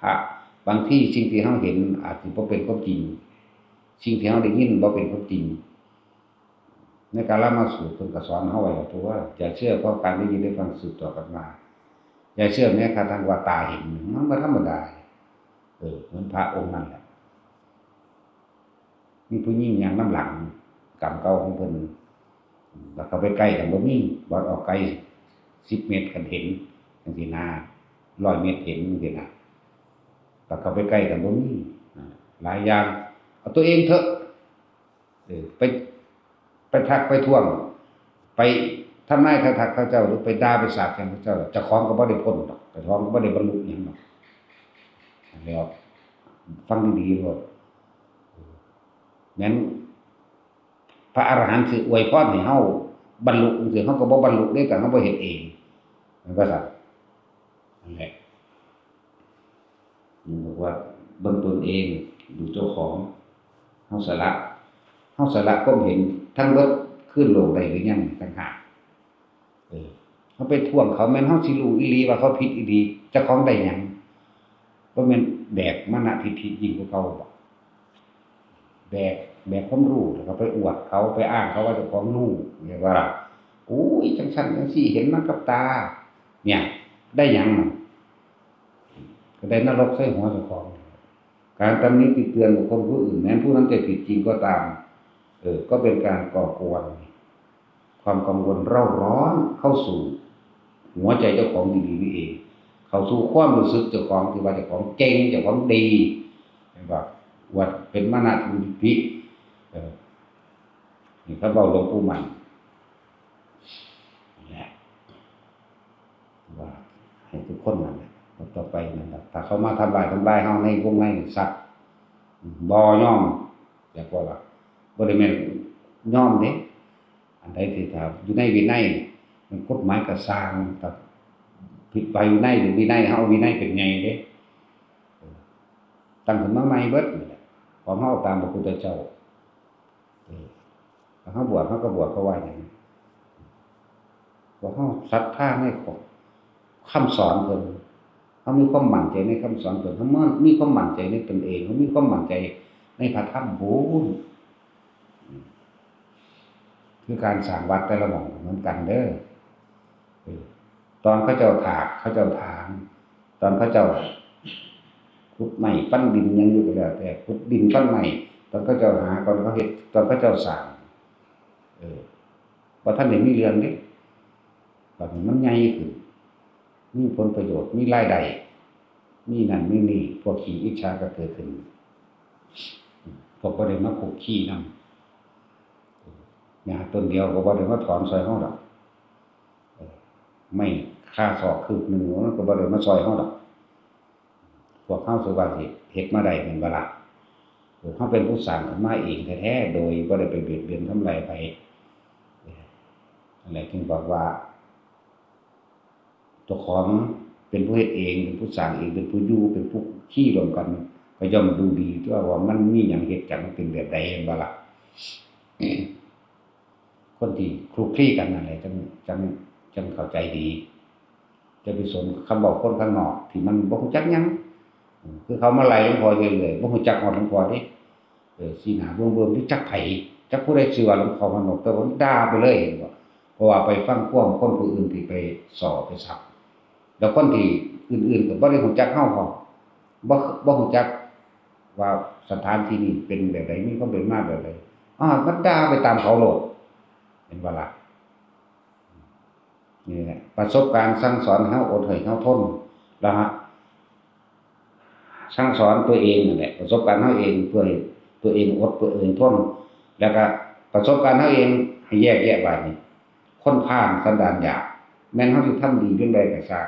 พระ บางทีสิ่งที่เฮาเห็นอาจสิบ่เป็นความจริง สิ่งที่เฮาได้ยินบ่เป็นความจริง ในกาลามสูตรเพิ่นก็สอนเฮาไว้แล้วตัวว่า อย่าเชื่อเพราะการได้ยินได้ฟังสืบต่อกันมา อย่าเชื่อแม้กระทั่งว่าตาเห็น มันบ่ธรรมดา เออ เหมือนพระองค์นั่นแหละ มีผู้หญิงย่างนำหลัง กรรมเก่าของเพิ่น บัดเข้าไปใกล้กันบ่มี บัดออกไกลสิบเมตรคันเห็น จั่งซี้นะ ร้อยเมตรเห็น จั่งซี้นะ บัดเข้าไปใกล้กันบ่มี อ่า หลายอย่าง เอาตัวเองเถอะ เออ ไป ไปทักไปท้วง ไปทำนายทายทักเขาเจ้า หรือไปด่าไปสาปแช่งเขาเจ้า เจ้าของก็บ่ได้พ้นดอก เจ้าของก็บ่ได้บรรลุหยังดอก แล้วฟังดีๆโลด แม่นพระอรหันต์สิอวยพรให้เฮาบรรลุจั่งซี้ เฮาก็บ่บรรลุเด้ แต่เฮาบ่เฮ็ดเอง มันก็สั่น นั่นแหละ มันบอกว่าเบิ่งตนเอง ดูเจ้าของ เฮาสละ เฮาสละความเห็นทั้งเบิดคืนโลกได้หรือยังต่างหาก เออ เฮาไปท้วงเขา แม่นเฮาสิรู้อีหลีว่าเขาผิดอีหลี เจ้าของได้หยัง บ่แม่นแบกมานะทิฐิยิ่งกว่าเก่าบ่ แบก แบกความรู้ แล้วก็ไปอวดเขา ไปอ้างเขาว่าเจ้าของรู้ เรียกว่า โอ้ย จังซั่นจังซี่ เห็นมากับตา เนี่ย ได้หยังนั่น ก็ได้นรกใส่หัวเจ้าของ การตำหนิติเตือนบุคคลผู้อื่น แม้นผู้นั้นจะผิดจริงก็ตาม เออ ก็เป็นการก่อกวน ความกังวลเร่าร้อนเข้าสู่หัวใจเจ้าของดีๆนี่เอง เข้าสู่ความรู้สึกเจ้าของที่ว่าเจ้าของเก่ง เจ้าของดี เห็นบ่ ว่าเป็นมานะทิฐิ เออ นี่เขาเว้าหลวงปู่มั่น นี่แหละ ว่าให้ทุกคนนั่นแหละ ต่อไปนั่นแหละ ถ้าเขามาทำลาย ทำลายเฮาในวงในสัตว์ บ่ยอม อยากว่าล่ะ บ่ได้แม่นยอมเด้ อันใดที่ถ้าอยู่ในวินัย มันกฎหมายก็ซ่าง ถ้าผิดไปวินัยหรือวินัย เฮาเอาวินัยเป็นใหญ่เด้ ตั้งขึ้นมาใหม่เบิดนี่แหละ ของเฮาตามพระพุทธเจ้า เออ ถ้าเฮาบวช เฮาก็บวช เพราะว่าหยัง เพราะเฮาศรัทธาในคำสอนเพิ่น เฮามีความมั่นใจในคำสอนเพิ่น เฮามีความมั่นใจในตนเอง เฮามีความมั่นใจในพระธรรมพู้น คือการสร้างวัดแต่ละหม่องก็เหมือนกันเด้อ เออ ตอนเขาเจ้าถาก เขาเจ้าถาง ตอนเขาเจ้าขุดไม้ฟันดินหยังอยู่ก็แล้วแต่ ขุดดินฟันไม้ ตอนเขาเจ้าหา ตอนเขาเฮ็ด ตอนเขาเจ้าสร้าง เออ บ่ทันได้มีเรื่องเด้ บัดนี้มันใหญ่ขึ้น มีผลประโยชน์ มีรายได้ มีนั่นมีนี่ พวกขี้อิจฉาก็เกิดขึ้น พวกบ่ได้มาคุกคีนำ หญ้าต้นเดียวก็บ่ได้มาถอนซอยเฮาดอก เออ ไม้คาศอกคืบหนึ่ง มันก็บ่ได้มาซอยเฮาดอก พวกเฮาสิว่าสิเฮ็ดมาได้แม่นบ่ล่ะ พวกเฮาเป็นผู้สร้างขึ้นมาเองแท้ๆ โดยบ่ได้ไปเบียดเบียนทำลายไผ นั่นแหละจึงบอกว่า เจ้าของเป็นผู้เฮ็ดเอง เป็นผู้สร้างเอง เป็นผู้อยู่ เป็นผู้คุกคีร่วมกัน ก็ย่อมรู้ดีตัวว่ามันมีหยังเฮ็ดจั่งมันเป็นแบบใด แม่นบ่ล่ะ คนที่คลุกคลีกันนั่นแหละ จั่ง จั่ง จั่งเข้าใจดี จะไปสนคำเว้าคนข้างนอกที่มันบ่ฮู้จักหยัง อืม คือเขามาไล่หลวงพ่อเรื่อยๆ บ่ฮู้จักฮอดหลวงพ่อเด้ เออ สีหน้าเบิ่มๆ อยู่จักไผ จักผู้ใดชื่อว่าหลวงพ่อมานพ แต่ว่าด่าไปเลย เห็นบ่ เพราะว่าไปฟังความคนผู้อื่นที่ไปส่อไปสับ แล้วคนที่อื่นๆ ก็บ่ได้ฮู้จักเฮาพร้อม บ่ บ่ฮู้จักว่าสถานที่นี้เป็นแบบใด มีความเป็นมาแบบใด อ้าว มันด่าไปตามเขาโลด เห็นบ่ล่ะ นี่แหละ ประสบการณ์สั่งสอนให้เฮาอด ให้เฮาทน แล้วฮะ สั่งสอนตัวเองนั่นแหละ ประสบการณ์เฮาเอง เพื่อให้ตัวเองอด ตัวเองทน แล้วก็ประสบการณ์เฮาเองให้แยกแยะบาดนี้ คนพาลสันดานหยาบ แม่นเฮาสิทำดีเพียงใดก็ช่าง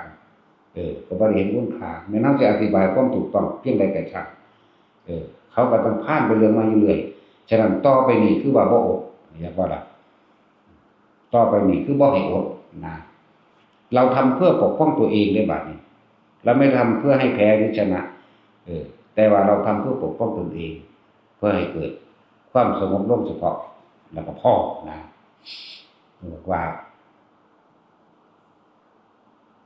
เออ ก็บ่ได้เห็นคุณค่า แม่นเฮาสิอธิบายความถูกต้องเพียงใดก็ช่าง เออ เขาก็ต้องพาลไปเรื่องมาอยู่เรื่อย ฉะนั้นต่อไปนี้คือว่าบ่อด เห็นบ่ล่ะ ต่อไปนี้คือบ่ให้อดนะ เราทำเพื่อปกป้องตัวเองได้บาดนี้ เราไม่ทำเพื่อให้แพ้หรือชนะ เออ แต่ว่าเราทำเพื่อปกป้องตนเอง เพื่อให้เกิดความสงบลงเฉพาะ แล้วก็พอนะ บอกว่า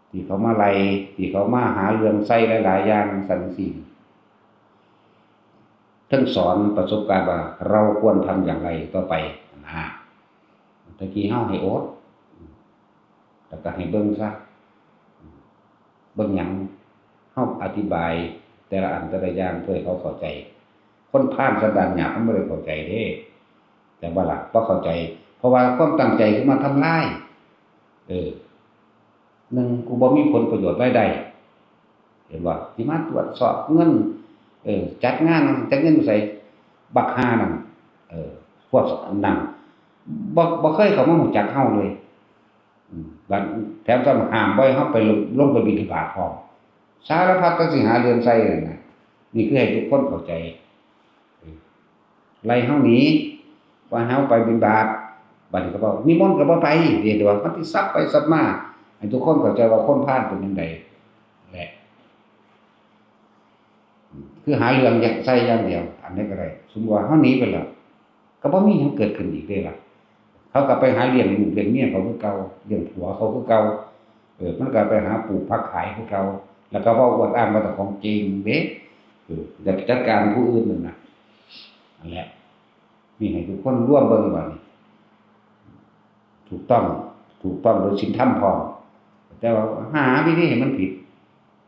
ที่เขามาไล่ ที่เขามาหาเรื่องใส่หลายๆ อย่างจั่งซี้ ทั้งสอนประสบการณ์ว่าเราควรทำอย่างไรต่อไปนะ ตะกี้เฮาให้อด แล้วก็ให้เบิ่งซะ เบิ่งหยัง เฮาอธิบายแต่ละอันแต่ละอย่างเพื่อให้เขาเข้าใจ คนพาลสันดานหยาบมันบ่ได้เข้าใจเด้ แต่ว่าล่ะ บ่เข้าใจ เพราะว่าความตั้งใจคือมาทำลาย เออ หนึ่ง กูบ่มีผลประโยชน์รายได้ เห็นบ่ สิมาตรวจสอบเงิน เออ จัดงานนั่น จัดเงินอยู่ไส บักห่านั่น เออ พวกนั่น บ่ บ่เคยเข้ามารู้จักเฮาเลย อืม บัดแถมซ้ำห้ามบ่ให้เฮาไปลง ลงไปบิณฑบาตพร้อม สารพัดก็สิหาเรื่องใส่นั่นน่ะ นี่คือให้ทุกคนเข้าใจ เออ ไล่เฮาหนี ว่าเฮาไปบิณฑบาต บัดนี้ก็บอกนิมนต์ก็บ่ไป เดี๋ยวมันสิสับไปสับมา ให้ทุกคนเข้าใจว่าคนพาลเป็นจั่งใดแหละ คือหาเรื่องใส่อย่างเดียว อันนี้ก็ได้ สมมุติว่าเฮาหนีไปแล้ว ก็บ่มีหยังเกิดขึ้นอีกเด้ล่ะ เขาก็ไปหาเลี้ยงลูกเลี้ยงเมียเขาคือเก่า เลี้ยงผัวเขาคือเก่า เออ มันก็ไปหาปลูกผักขายคือเก่า แล้วก็เว้าอวดอ้างว่าเจ้าของเก่งเด้ เออ อยากจัดการผู้อื่นนั่นน่ะ นั่นแหละ นี่ให้ทุกคนร่วมเบิ่งบัดนี้ ถูกต้อง ถูกต้องโดยศีลธรรมพร้อม แต่ว่าหาวิธีให้มันผิด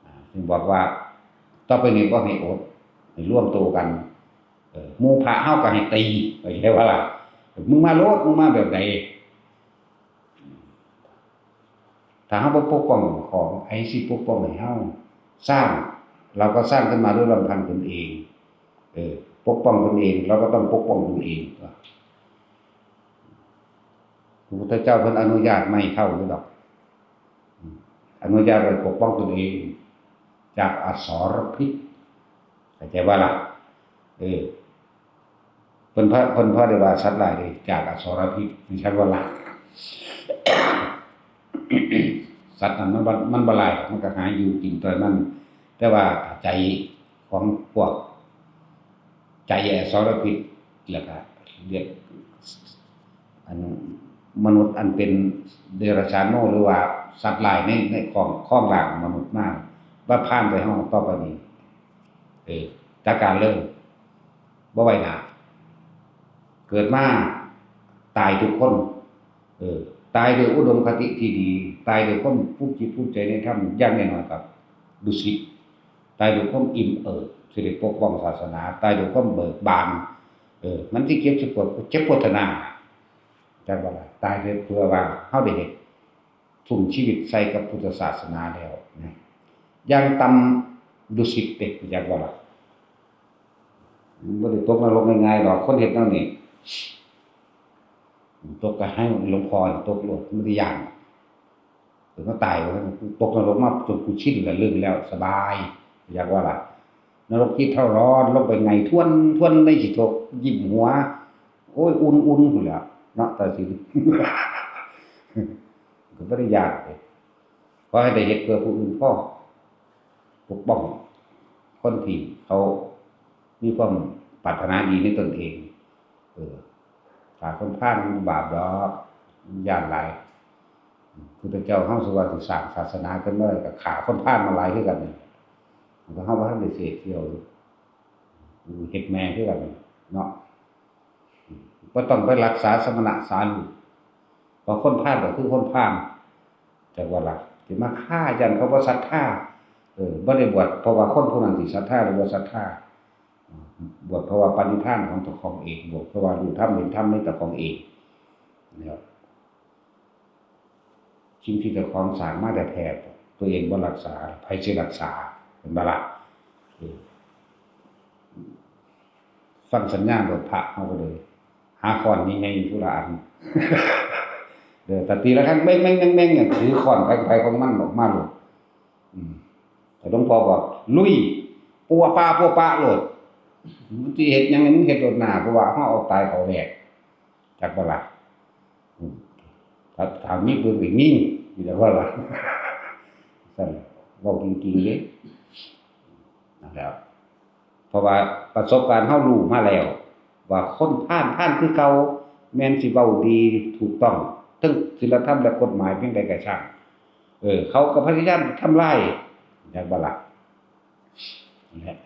อ่า จึงบอกว่า ต่อไปนี้บ่ให้อด ให้รวมตัวกัน เออ หมู่พระเฮาก็ให้ตี เข้าใจบ่ล่ะ มึงมาโลด มึงมาแบบใด ถ้าเฮาบ่ปกป้องของ ไผสิปกป้องให้เฮา สร้าง เราก็สร้างขึ้นมาด้วยลำพังตนเอง เออ ปกป้องตนเอง เราก็ต้องปกป้องตนเอง พระพุทธเจ้าเพิ่นอนุญาตไม่เท่าอยู่ดอก อนุญาตให้ปกป้องตนเอง จากอสรพิษ เข้าใจบ่ล่ะ เออ เพิ่นพระ เพิ่นพระได้ว่าสัตว์ร้ายเด้ จากอสรพิษ นี่ใช่บ่ล่ะ สัตว์นั้นมันบ่ มันบ่ร้ายดอก มันก็หาอยู่กินตัวมัน แต่ว่าใจของพวก ใจอสรพิษ แล้วก็เรียก อันมนุษย์อันเป็นเดรัจฉานโน หรือว่าสัตว์ร้ายใน ในของ ของร่างมนุษย์มา ว่าพาลไปห้องต่อไปนี้ เออ จัดการเลย บ่ไว้หน้า เกิดมาตายทุกคน เออ ตายด้วยอุดมคติที่ดี ตายด้วยความภูมิจิตภูมิใจในธรรม อย่างน้อยๆ ก็ดุสิต ตายด้วยความอิ่มเอิบที่ได้ปกป้องศาสนา ตายด้วยความเบิกบาน เออ มันสิเจ็บสิปวด เจ็บปวดทนา จักว่าล่ะ ตายเพื่อว่าเฮาได้เฮ็ด ทุ่มชีวิตใส่กับพุทธศาสนาแล้วนะ อย่างต่ำดุสิตเด้ จักว่าล่ะ มันบ่ได้ตกนรกง่ายๆดอก คนเฮ็ดแนวนี้ ตกก็ให้หลวงพ่อตกโลด มันบ่ได้ย้าน เออ มาตายว่าซั่น กูตกนรกมาจนกูชินแล้ว ลืมแล้ว สบาย อยากว่าล่ะ นรกที่เท่าร้อน ลงไปไงท้วนท้วนในขี้ทก ยิ้มหัว โอ้ย อุ่นๆ พู้นแหล้วเนาะ ตาสิน ก็บ่ได้ย้านเด้ ขอให้ได้เฮ็ดเพื่อผู้อื่นพอ ปกป้องคนที่เขามีความปรารถนาดีในตนเอง เออ ฆ่าคนพาลมันบาปดอก ย้านหลาย พุทธเจ้าเฮาสิว่าสิสร้างศาสนาขึ้นมาได้ก็ฆ่าคนพาลมาหลายคือกันนี่ มันก็เฮาบ่ทันได้เสพเที่ยวอยู่ เฮ็ดแม่คือกันนี่เนาะ บ่ต้องไปรักษาสมณะสาลูก เพราะคนพาลก็คือคนพาล จักว่าล่ะ สิมาฆ่าย้านเขาบ่ศรัทธา เออ บ่ได้บวชเพราะว่าคนผู้นั้นสิศรัทธาหรือบ่ศรัทธา บวชเพราะว่าปณิธานของเจ้าของเอง บวชเพราะว่ารู้ธรรมเห็นธรรมในเจ้าของเอง นะครับ สิ่งที่เจ้าของสร้างมาแท้ๆ ตัวเองบ่รักษา ไผสิรักษา แม่นบ่ล่ะ เออ ฟังสัญญาณรถพระเฮาก็เลย หาค้อนใหญ่ๆ ผู้ละอัน เด้อ แต่ตีละครั้ง แม่งๆๆๆ เนี่ย ถือค้อนไผๆ ของมันออกมาโลด อืม แต่หลวงพ่อบอก ลุย ปัวปา ปัวปะโลด มึงสิเฮ็ดหยัง มึงเฮ็ดโลดหน้า เพราะว่าเฮาเอาตายเขาแลก จักบ่ล่ะ อืม ถ้า ถ้ามีปืนก็ยิง จักบ่ล่ะ ซั่น เว้าจริงๆ เด้ นั่นแหละ เพราะว่าประสบการณ์เฮารู้มาแล้ว ว่าคนพาล พาลคือเก่า แม่นสิเว้าดีถูกต้อง ทั้งศีลธรรมและกฎหมายเพียงใดก็ช่าง เออ เขาก็พยายามทำลาย จักบ่ล่ะ นั่นแหละ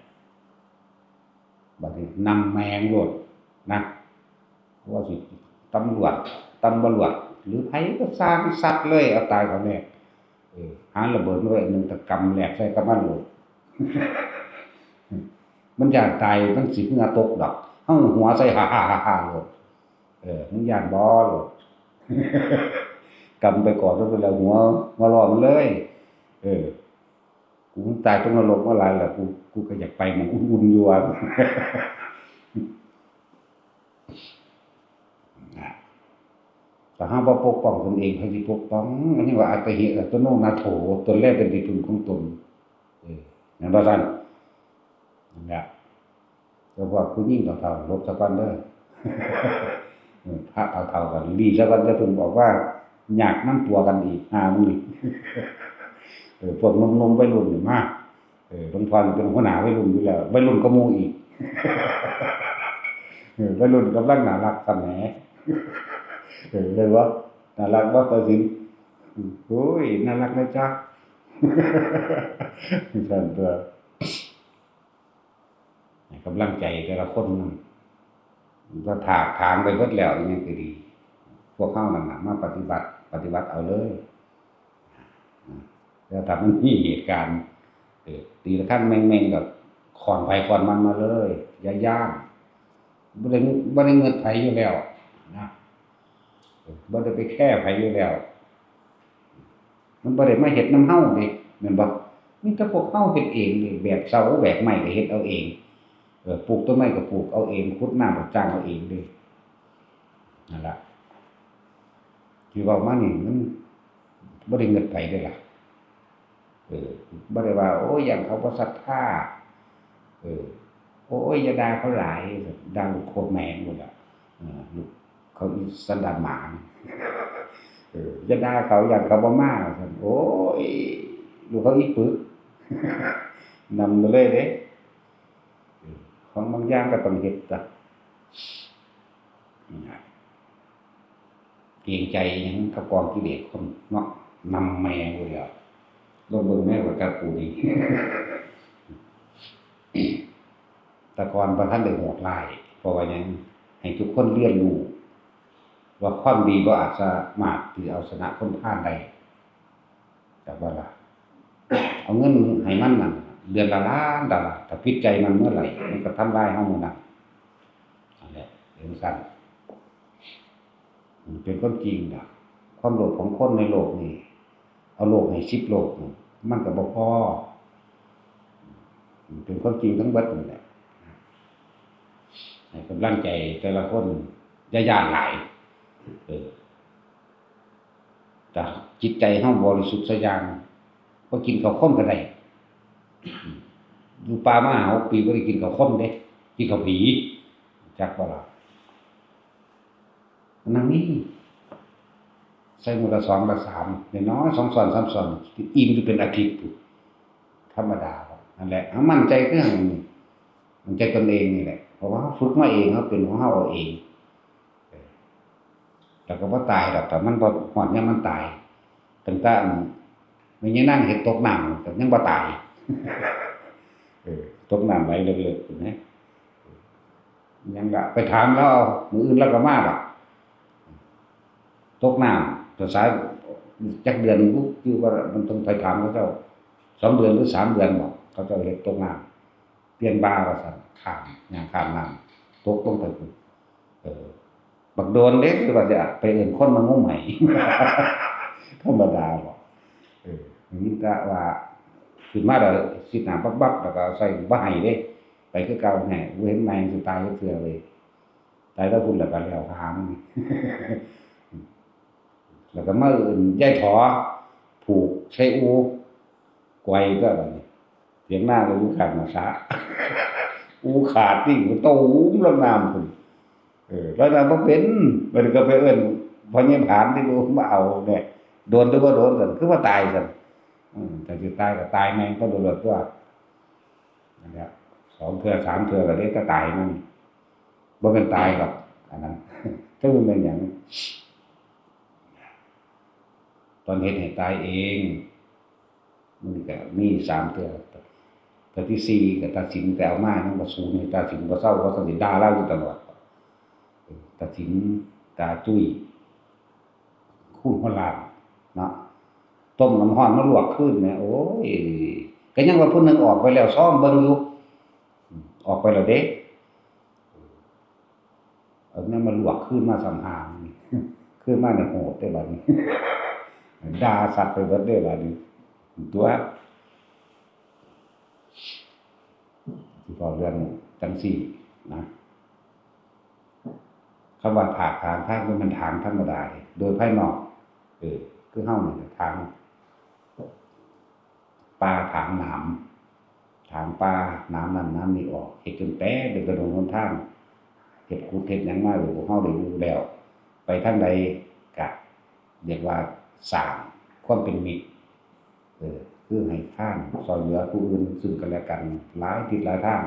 บัดนี้นำแมงโลดนะ ว่าสิตำรวจ ตำรวจ หรือไผก็ซ่างสัตว์เลย เอาตายเขาแลก เออ หาระเบิดมาไว้หนึ่งตะกำแลกใส่กับมันโลด มันย้านตาย มันสิเหงื่อตกดอก เฮาหัวใส่ ฮ่าๆๆๆ โลด เออ มึงย้านบ่โลด กำไปก่อน แล้วไปแล้วหัว หัวเร้อมันเลย เออ กูตายตกนรกมาหลายแล้ว กู กูก็อยากไปหม่องอุ่นๆ อยู่ว่า ถ้าเฮาบ่ปกป้องตนเอง ไผสิปกป้อง อันนี้ว่า อัตตหิอัตโนนาโถ ตนแลเป็นที่พึ่งของตน เออ แม่นบ่ซั่น นั่นแหละ แต่ว่าผู้หญิงเฒ่าๆ หลบซะก่อนเด้อ เออ พระเฒ่าๆ ก็หลีซะก่อน อย่าเพิ่งออกมา อยากนำตัวกันอีก หามึงนี่ เออ พวกหนุ่มๆวัยรุ่นนี่มา เออ หลวงพ่อนี่เป็นหัวหน้าวัยรุ่นอยู่แล้ว วัยรุ่นกว่าหมู่อีก เออ วัยรุ่นกำลังน่ารักสะแหม เออ เห็นบ่ น่ารักบ่ ตาสิน โอ้ย น่ารักนะจ๊ะ ซั่นตั๊ว ให้กำลังใจแต่ละคนนั่น ก็ถากถางไปเบิดแล้ว อีหยังก็ดี พวกเฮานั่นน่ะ มาปฏิบัติ ปฏิบัติเอาเลย แล้วถ้ามันมีเหตุการณ์ เออ ตีระฆังแม่งๆ ก็ขอนไผขอนมันมาเลย อย่าย้าน บ่ได้ บ่ได้เงินไผอยู่แล้วนะ เออ บ่ได้ไปแคร์ไผอยู่แล้ว มันบ่ได้มาเฮ็ดนำเฮาเด้ แม่นบ่ มีแต่พวกเฮาเฮ็ดเองเด้ แบกเสาแบกไม้ก็เฮ็ดเอาเอง เออ ปลูกต้นไม้ก็ปลูกเอาเอง ขุดน้ำก็จ้างเอาเองเด้ นั่นล่ะ ที่เว้ามานี่มันบ่ได้เงินไผเด้ล่ะ เออ บ่ได้ว่า โอ้ย ย้านเขาบ่ศรัทธา เออ โอ้ย อย่าด่าเขาหลาย ด่าลูกโคตรแม่งหมดอะ เออ ลูกเขาอีสันดานหมา เออ อย่าด่าเขา ย้านเขาบ่มา โอ้ย ลูกเขาอีปึก นำมาเลยเด้ เออ ของบางอย่างก็ต้องเฮ็ดจ้ะ เกรงใจหยังกับกองกิเลสคนเนาะ นำแม่งอยู่แล้ว ลองเบิ่งแม่งว่ากับกูนี่ แต่ก่อนบ่ทันได้โหดร้าย เพราะว่าหยัง ให้ทุกคนเรียนรู้ ว่าความดีบ่อาจสามารถที่เอาชนะคนพาลได้ จักบ่ล่ะ เอาเงินให้มันนั่น เดือนละล้านดอลลาร์ ถ้าผิดใจมันเมื่อไหร่ มันก็ทำลายเฮาเมื่อนั้น นั่นแหละ เป็นจั่งซั้น มันเป็นความจริงนะ ความโลภของคนในโลกนี่ เอาโลกให้สิบโลกนี่ มันก็บ่พอ มันเป็นความจริงทั้งเบิดนั่นแหละ ให้กำลังใจแต่ละคน อย่าย้านหลาย เออ แต่จิตใจเฮาบริสุทธิ์ซะอย่าง บ่กินข้าวขมก็ได้ อยู่ป่ามาห้าหกปีบ่ได้กินข้าวขมเด้ กินข้าวผี จักบ่ล่ะ นั่นนี่ ใส่มื้อละสองละสาม น้อยๆ สองช้อนสามช้อน อิ่มอยู่เป็นอาทิตย์พุ้น ธรรมดา นั่นแหละ เอามั่นใจคือหยังนี่ มั่นใจตนเองนี่แหละ เพราะว่าเราฝึกมาเอง เราเป็นของเราเอาเอง เออ แล้วก็บ่ตายดอก แต่มันบ่ฮอดยามมันตาย ตั้งแต่อันแม่ยายนางเฮ็ดตกน้ำก็ยังบ่ตาย เออ ตกน้ำไหลเลิกๆ เห็นไหม ยังละ ไปถามลาว มื้ออื่นลาวก็มาดอก ตกน้ำ ภาษาจักเดือนบุ คือว่ามันต้องไปถามเขาเจ้า สองเดือนหรือสามเดือนบ่ เขาเจ้าเฮ็ดตกน้ำ เปลี่ยนบ่าว่าซั่น ข้าม ย่างข้ามน้ำ ตกลงไปพุ้น เออ บักโดนเด้ คือว่าจะไปเอิ้นคนมางมให้ ธรรมดาบ่ เออ มีแต่ว่าขึ้นมาแล้วสิหน้าบับๆ แล้วก็ใส่บ่ให้เด้ ไปคือเก่า แหม บ่เห็นแม่งสิตายจักเทื่อเลย ตายแต่พุ้นแล้วก็แล้วหามัน แล้วก็มาเอิ้นยายถอ ผูกใส่อู่ ไกวตัวบัดนี้ เถียงนาก็อยู่ข้างหน้าสระ อู่ขาดนี่มันตูมลงน้ำพุ้น เออ ลอยน้ำบ่เป็น บัดนี้ก็ไปเอิ้นพ่อใหญ่ผานที่บ่มาเอาเนี่ย โดนหรือบ่โดนกัน คือว่าตายกัน อืม แต่สิตายก็ตายแม่งก็โดนตัว นั่นแหละ สองเทื่อสามเทื่อก็เลยก็ตายมัน บ่เป็นตายหรอก อันนั้น ถ้ามันเป็นอย่าง ตอนเฮ็ดให้ตายเอง มันก็มีสามเทื่อ เทื่อที่สี่ก็ตาสินไปเอามา ยังบ่สูญให้ตาสินบ่เซา ว่าซั่นสิด่าลาวอยู่ตลอด ตาสิน ตาจุ้ย คูณหัวล้านเนาะ ต้มน้ำร้อนมาลวกคืนแหม โอ้ย ก็ยังว่าผู้หนึ่งออกไปแล้ว ซ้อมเบิ่งอยู่ ออกไปแล้วเด้ เอาแนวมาลวกคืนมาซ้ำหา คืนมาเนี่ยโหดเด้บัดนี้ ด่าสัตว์ไปเบิดเด้บัดนี้ ตัว สิเว้าเรื่องจั่งซี้นะ คำว่าถากถางทางบ่แม่นถางธรรมดาเด้ โดยภายนอก เออ คือเฮานี่แหละถาง ป่าถางหนาม ถางป่า หนามนั่นหนามนี่ออก เฮ็ดจนแปะเป็นถนนหนทาง เฮ็ดขุดเฮ็ดหยังมา พวกเฮาได้อยู่แล้ว ไปทางใดกะ เรียกว่าสร้างความเป็นมิตร เออ คือให้ทานซ่อยเหลือผู้อื่นซึ่งกันและกันหลายทิศหลายทาง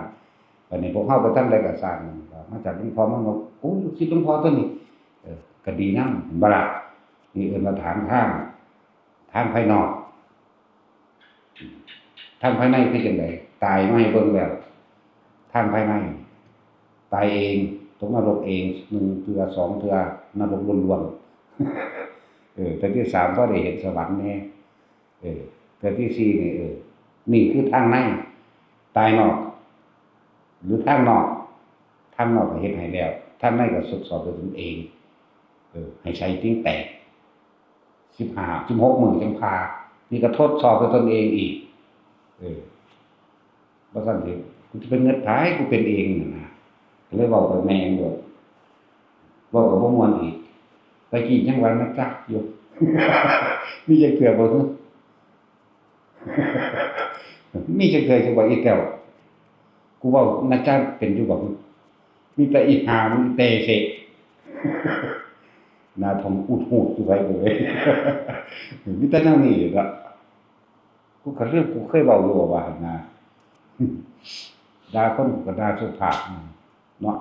บัดนี้พวกเฮาไปทางใดก็ซ่าง ก็มาจากหลวงพ่อมานพ โอ้ ลูกศิษย์หลวงพ่อตัวนี้ เออ ก็ดีนำ เห็นบ่ล่ะ นี่เอิ้นว่าถางทาง ทางภายนอก ทางภายในคือจั่งใด ตายมาให้เบิ่งแล้ว ทางภายใน ตายเอง ตกนรกเอง หนึ่งเทื่อ สองเทื่อ นรกล้วนๆ เออ เทื่อที่สามพอได้เห็นสวรรค์แหน่ เออ เทื่อที่สี่นี่ เออ นี่คือทางใน ตายนอก หรือทางนอก ทางนอกก็เฮ็ดให้แล้ว ทางในก็ทดสอบด้วยตนเอง เออ ให้ใสติ่งแตก สิบห้า สิบหกมื้อจั่งผ่า นี่ก็ทดสอบด้วยตนเองอีก เออ บ่ซั้นสิ กูสิไปเงิดไผ กูเป็นเองนั่นนะ ก็เลยเว้ากับแม่โลด เว้ากับบ่ม่วนอีก แต่กี้ยังว่านะจ๊ะอยู่ มีจักเทื่อบ่ฮึ มีจักเทื่อจั่งว่าอีแต้ว กูเว้านะจ๊ะเป็นอยู่บ่ฮึ มีแต่อีห่า มีแต่เสะ หน้าท้องอุดหูดอยู่ไผก็เลย มีแต่แนวนี้ล่ะ กูก็ลืมกูเคยเว้าอยู่ว่าหั่นนะ ด่าคนกูก็ด่าสุภาพเนาะ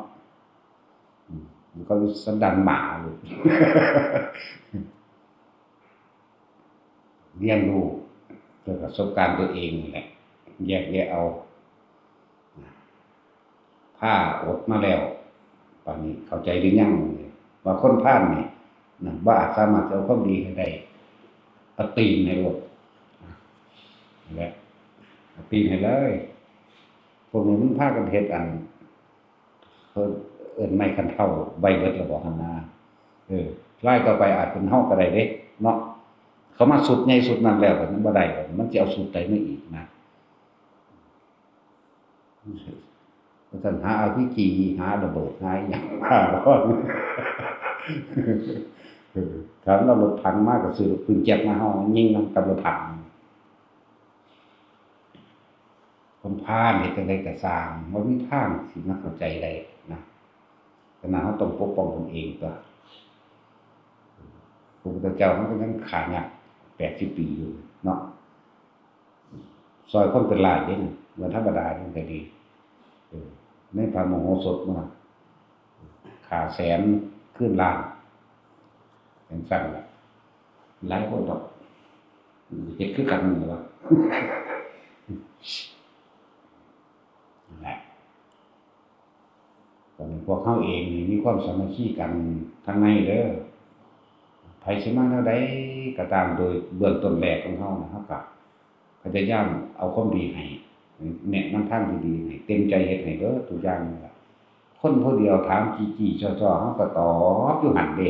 อืม มันก็สันดานหมาเลย เรียนรู้จากประสบการณ์ตัวเองนี่แหละ แยกแยะเอา ผ้าอดมาแล้ว ป่านนี้เข้าใจหรือยัง ว่าคนพาลนี่นะ บ่อาจสามารถจะเอาความดีให้ได้ เอาตีนให้โลด นั่นแหละ เอาตีนให้เลย พวกนี้มันพากันเฮ็ดอัน เขาเอิ้นไม้คันเฒ่าไว้เบิดแล้วบ่หั่นนะ เออ รายต่อไปอาจเป็นเฮาก็ได้เด้ เนาะ เขามาสุดใหญ่สุดนั้นแล้ว มันบ่ได้ มันสิเอาสุดใดมาอีกนะ ว่าซั่น หาอาร์พีจี หาระเบิด หาอิหยังมาก่อน เออ ถ้าเอารถถังมาก็ซื้อปืนแก๊ปมา เฮายิงมันกับรถถัง คนพาลเฮ็ดจั่งใดก็ซ่าง บ่มีทางสิมาเข้าใจได้นะ ฉะนั้นเฮาต้องปกป้องตนเองตั๊ว พระพุทธเจ้ามันก็ยังฆ่ายาก แปดสิบปีอยู่เนาะ ซ่อยคนเป็นล้านเด้ วันธรรมดานี่ก็ดี เออ ในพระมโหสถเนาะ ฆ่าแสน คืนล้าน จั่งซั้นล่ะ หลายคนดอก เฮ็ดคือกันนั่นล่ะ นั่นแหละ ตอนนี้พวกเฮาเองนี่มีความสามัคคีกันทางในเด้อ ไผสิมาแนวใดก็ตาม โดยเบื้องต้นแรกของเฮานะ เฮาก็พยายามเอาความดีให้ แนะนำทางที่ดีให้ เต็มใจเฮ็ดให้เบิดทุกอย่างนั่นล่ะ คนผู้เดียวถามจี้ๆ จ่อๆ เฮาก็ตอบอยู่หั่นเด้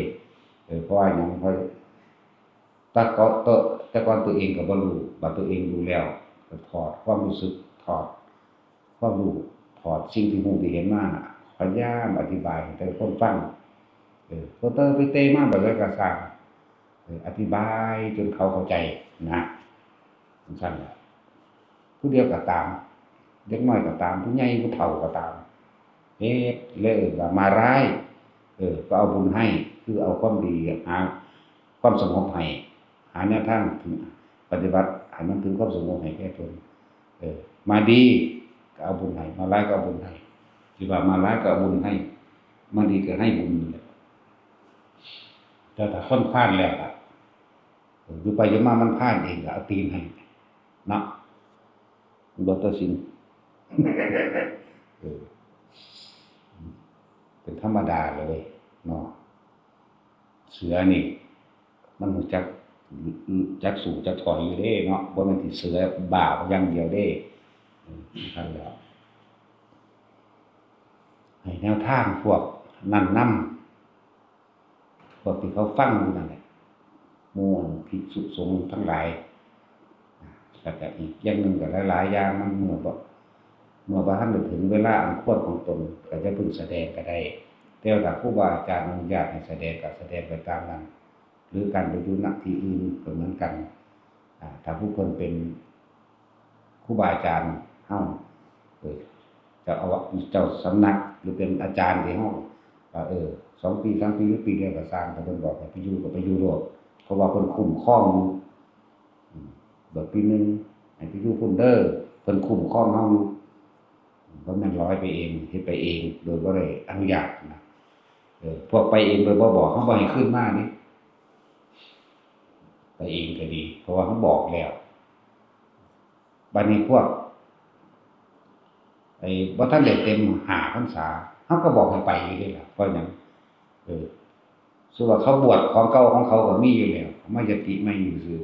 เออ เพราะว่าหยัง เพราะ แต่ก่อน แต่ แต่ก่อนตัวเองก็บ่รู้ บัดตัวเองรู้แล้ว ก็ถอดความรู้สึก ถอดความรู้ ถอดสิ่งที่รู้ที่เห็นมา พยายามอธิบายให้แต่ละคนฟัง เออ พอเตอไปเตมาแบบใดก็ซ่าง เออ อธิบายจนเขาเข้าใจนะ จั่งซั้นล่ะ ผู้เดียวก็ตาม เด็กน้อยก็ตาม ผู้ใหญ่ผู้เฒ่าก็ตาม เฮ็ด แล้วเอิ้นว่ามาราย เออ ก็เอาบุญให้ คือเอาความดี หาความสงบให้ หาแนวทางถึง ปฏิบัติให้มันถึงความสงบให้แก่ตน เออ มาดีก็เอาบุญให้ มาร้ายก็เอาบุญให้ ที่ว่ามารายก็เอาบุญให้ มาดีก็ให้บุญนั่นแหละ แต่ถ้าคนพาลแล้วล่ะ อยู่ไปอยู่มามันพาลเองก็เอาตีนให้ เนาะ บ่ตัดสิน เออ เป็นธรรมดาเลยเนาะ เสือนี่ มันรู้จัก จักสู้จักถอยอยู่เด้เนาะ บ่แม่นสิเสือบ้าอย่างเดียวเด้ เออ นั่นแหละ ให้แนวทางพวกนั้นนำ พวกที่เขาฟังอยู่นั่นแหละ หมู่ภิกษุสงฆ์ทั้งหลาย แล้วก็อีกอย่างหนึ่งก็หลายๆอย่าง มันเมื่อบ่ เมื่อบ่ทันได้ถึงเวลาอันควรของตน ก็อย่าเพิ่งแสดงก็ได้ แต่ว่าถ้าครูบาอาจารย์อนุญาตให้แสดงก็แสดงไปตามนั้น หรือการไปอยู่ณที่อื่นก็เหมือนกัน อ่า ถ้าผู้คนเป็นครูบาอาจารย์เฮา เออ เจ้าอาว่าส เจ้าสำนัก หรือเป็นอาจารย์ที่เฮา ว่า เออ สองปี สามปี หรือปีเดียวก็ซ่าง ถ้าเพิ่นบอกให้ไปอยู่ก็ไปอยู่โลด เพราะว่าเพิ่นคุ้มครองอยู่ อืม แบบปีหนึ่งให้ไปอยู่พุ้นเด้อ เพิ่นคุ้มครองเฮาอยู่ บ่แม่นลอยไปเอง เฮ็ดไปเอง โดยบ่ได้อนุญาตนะ เออ พวกไปเองโดยบ่บอก เฮาบ่ให้คืนมานี่ ไปเองก็ดี เพราะว่าเฮาบอกแล้ว บัดนี้พวก ไอ้ บ่ทันได้เต็มห้าพรรษา เฮาก็บอกให้ไปอยู่เด้ล่ะ เพราะหยัง เออ ส่วนว่าเขาบวชของเก่าของเขาก็มีอยู่แล้ว มายติมาอยู่ซื่อ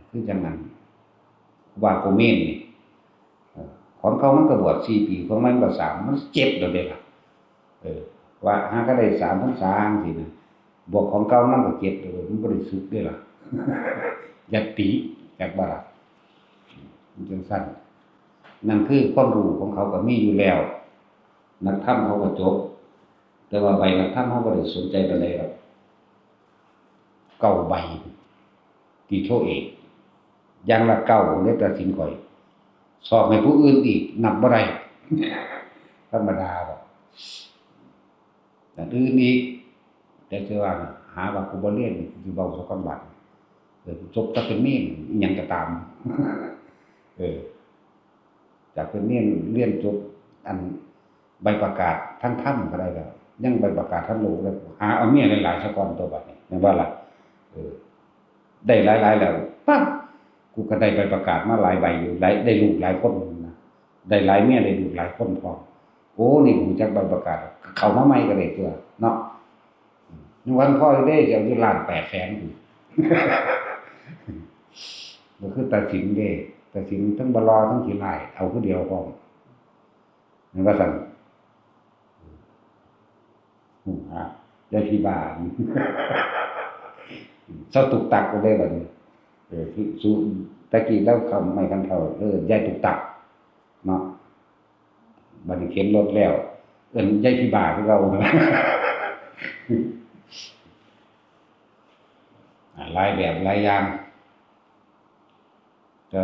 คือจังนั้น ครูบาโกเมนนี่ เออ ของเก่ามันก็บวชสี่ปี ของใหม่มันก็สาม มันเจ็ดแล้วเด้ล่ะ เออ ว่าหาก็ได้สามพรรษาจังซี้นะ บวกของเก่ามันก็เจ็ด เออ มันบ่ได้สึกเด้ล่ะ ยติ จักบ่ล่ะ มันจังซั่น นั่นคือความรู้ของเขาก็มีอยู่แล้ว นักธรรมเขาก็จบ แต่ว่าใบนักธรรมเขาบ่ได้สนใจปานใดดอก เก้าใบ ตีโทเอก อย่างละเก้า ในตัดสินข่อย สอบให้ผู้อื่นอีก นับบ่ได้ ธรรมดาดอก อันอื่นอีก แต่สิว่าหาว่ากูบ่เรียน กูสิเว้าซะก่อนบาด เออ กูจบแต่เป็นเณร อิหยังก็ตาม เออ จากเป็นเณรเรียนจบ อัน ใบประกาศทางธรรมก็ได้แล้ว ยังใบประกาศทางโลกเลย หาเอาเมียหลายๆซะก่อนตัวบัดนี้ แม่นบ่ล่ะ เออ ได้หลายๆแล้ว ปั๊บ กูก็ได้ใบประกาศมาหลายใบอยู่ หลาย ได้ลูกหลายคนนะ ได้หลายเมีย ได้ลูกหลายคนพร้อม โอ้ นี่กูจักใบประกาศ เข้ามาใหม่ก็ได้ตัวเนาะ ยังวันพ่ออยู่เด้ สิเอาอยู่ล้านแปดแสนอยู่ ก็คือตัดสินเด้ ตัดสินทั้งบ่หล่อทั้งขี้ร้าย เอาผู้เดียวพร้อม แม่นว่าซั่น อืม อ่ะ ยายพี่บ้า เซาตุกตักก็ได้บัดนี้ เออ คือ สู ตะกี้ลาวคำไม้คำเฒ่า เออ ยายตุกตัก เนาะ บัดนี้เข็นรถแล้ว เอิ้นยายพี่บ้าคือเก่า อ่ะ หลายแบบหลายอย่าง แต่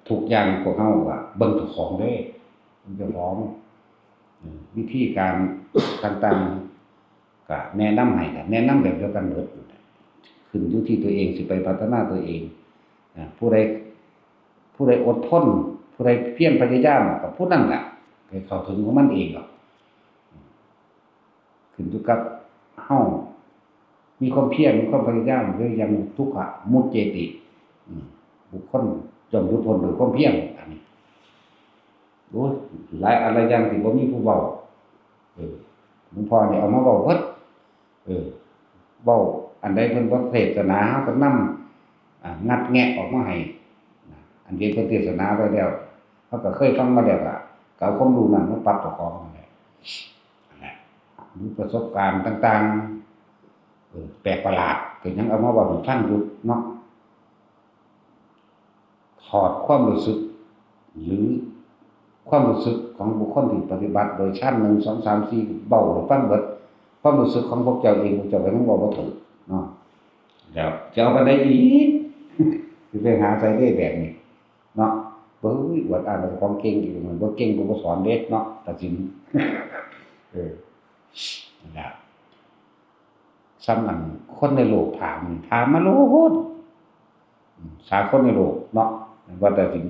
ทุกอย่างพวกเฮาก็เบิ่งเจ้าของเด้ เบิ่งเจ้าของ เออ วิธีการต่างๆ ก็แนะนำให้ ก็แนะนำแบบเดียวกันเบิด ขึ้นอยู่ที่ตัวเองสิไปพัฒนาตัวเอง อ่า ผู้ใด ผู้ใดอดทน ผู้ใดเพียรพยายาม ก็ผู้นั้นล่ะ ก็เข้าถึงของมันเองดอก ขึ้นอยู่กับเฮามีความเพียร มีความพยายาม หรือยังทุกขะมุจเจติ อืม บุคคลย่อมหลุดพ้นโดยความเพียร อันนี้ โอ้ย หลายอันหลายอย่างที่บ่มีผู้เว้า เออ หลวงพ่อนี่เอามาเว้าเบิด เออ เว้าอันใดเพิ่นบ่เทศนา เฮาก็นำ อ่า งัดแงะออกมาให้ นะ อันที่เพิ่นเทศนาไว้แล้ว เฮาก็เคยฟังมาแล้ว ก็ ก็เอาความรู้นั้นมาปรับเจ้าของนั่นแหละ นั่นแหละ มีประสบการณ์ต่างๆ เออ แปลกประหลาด ก็ยังเอามาเว้าให้ฟังอยู่เนาะ ถอดความรู้สึก หรือความรู้สึกของบุคคลที่ปฏิบัติโดยฌานหนึ่ง สอง สาม สี่ เว้าให้ฟังเบิด ความรู้สึกของพวกเจ้าเอง พวกเจ้าก็ยังเว้าบ่ถูกเนาะ แล้วจะเอาปานใดอีก สิไปหาใส่ได้แบบนี้เนาะ เบิ่ง อวดอ้างว่าเจ้าของเก่งอีก มันบ่เก่งก็บ่สอนเด้เนาะ ตัดสิน เออ นั่นล่ะ ส่ำอันคนในโลกถามนี่ ถามมาโลด สากลในโลกเนาะ ว่าตัดสิน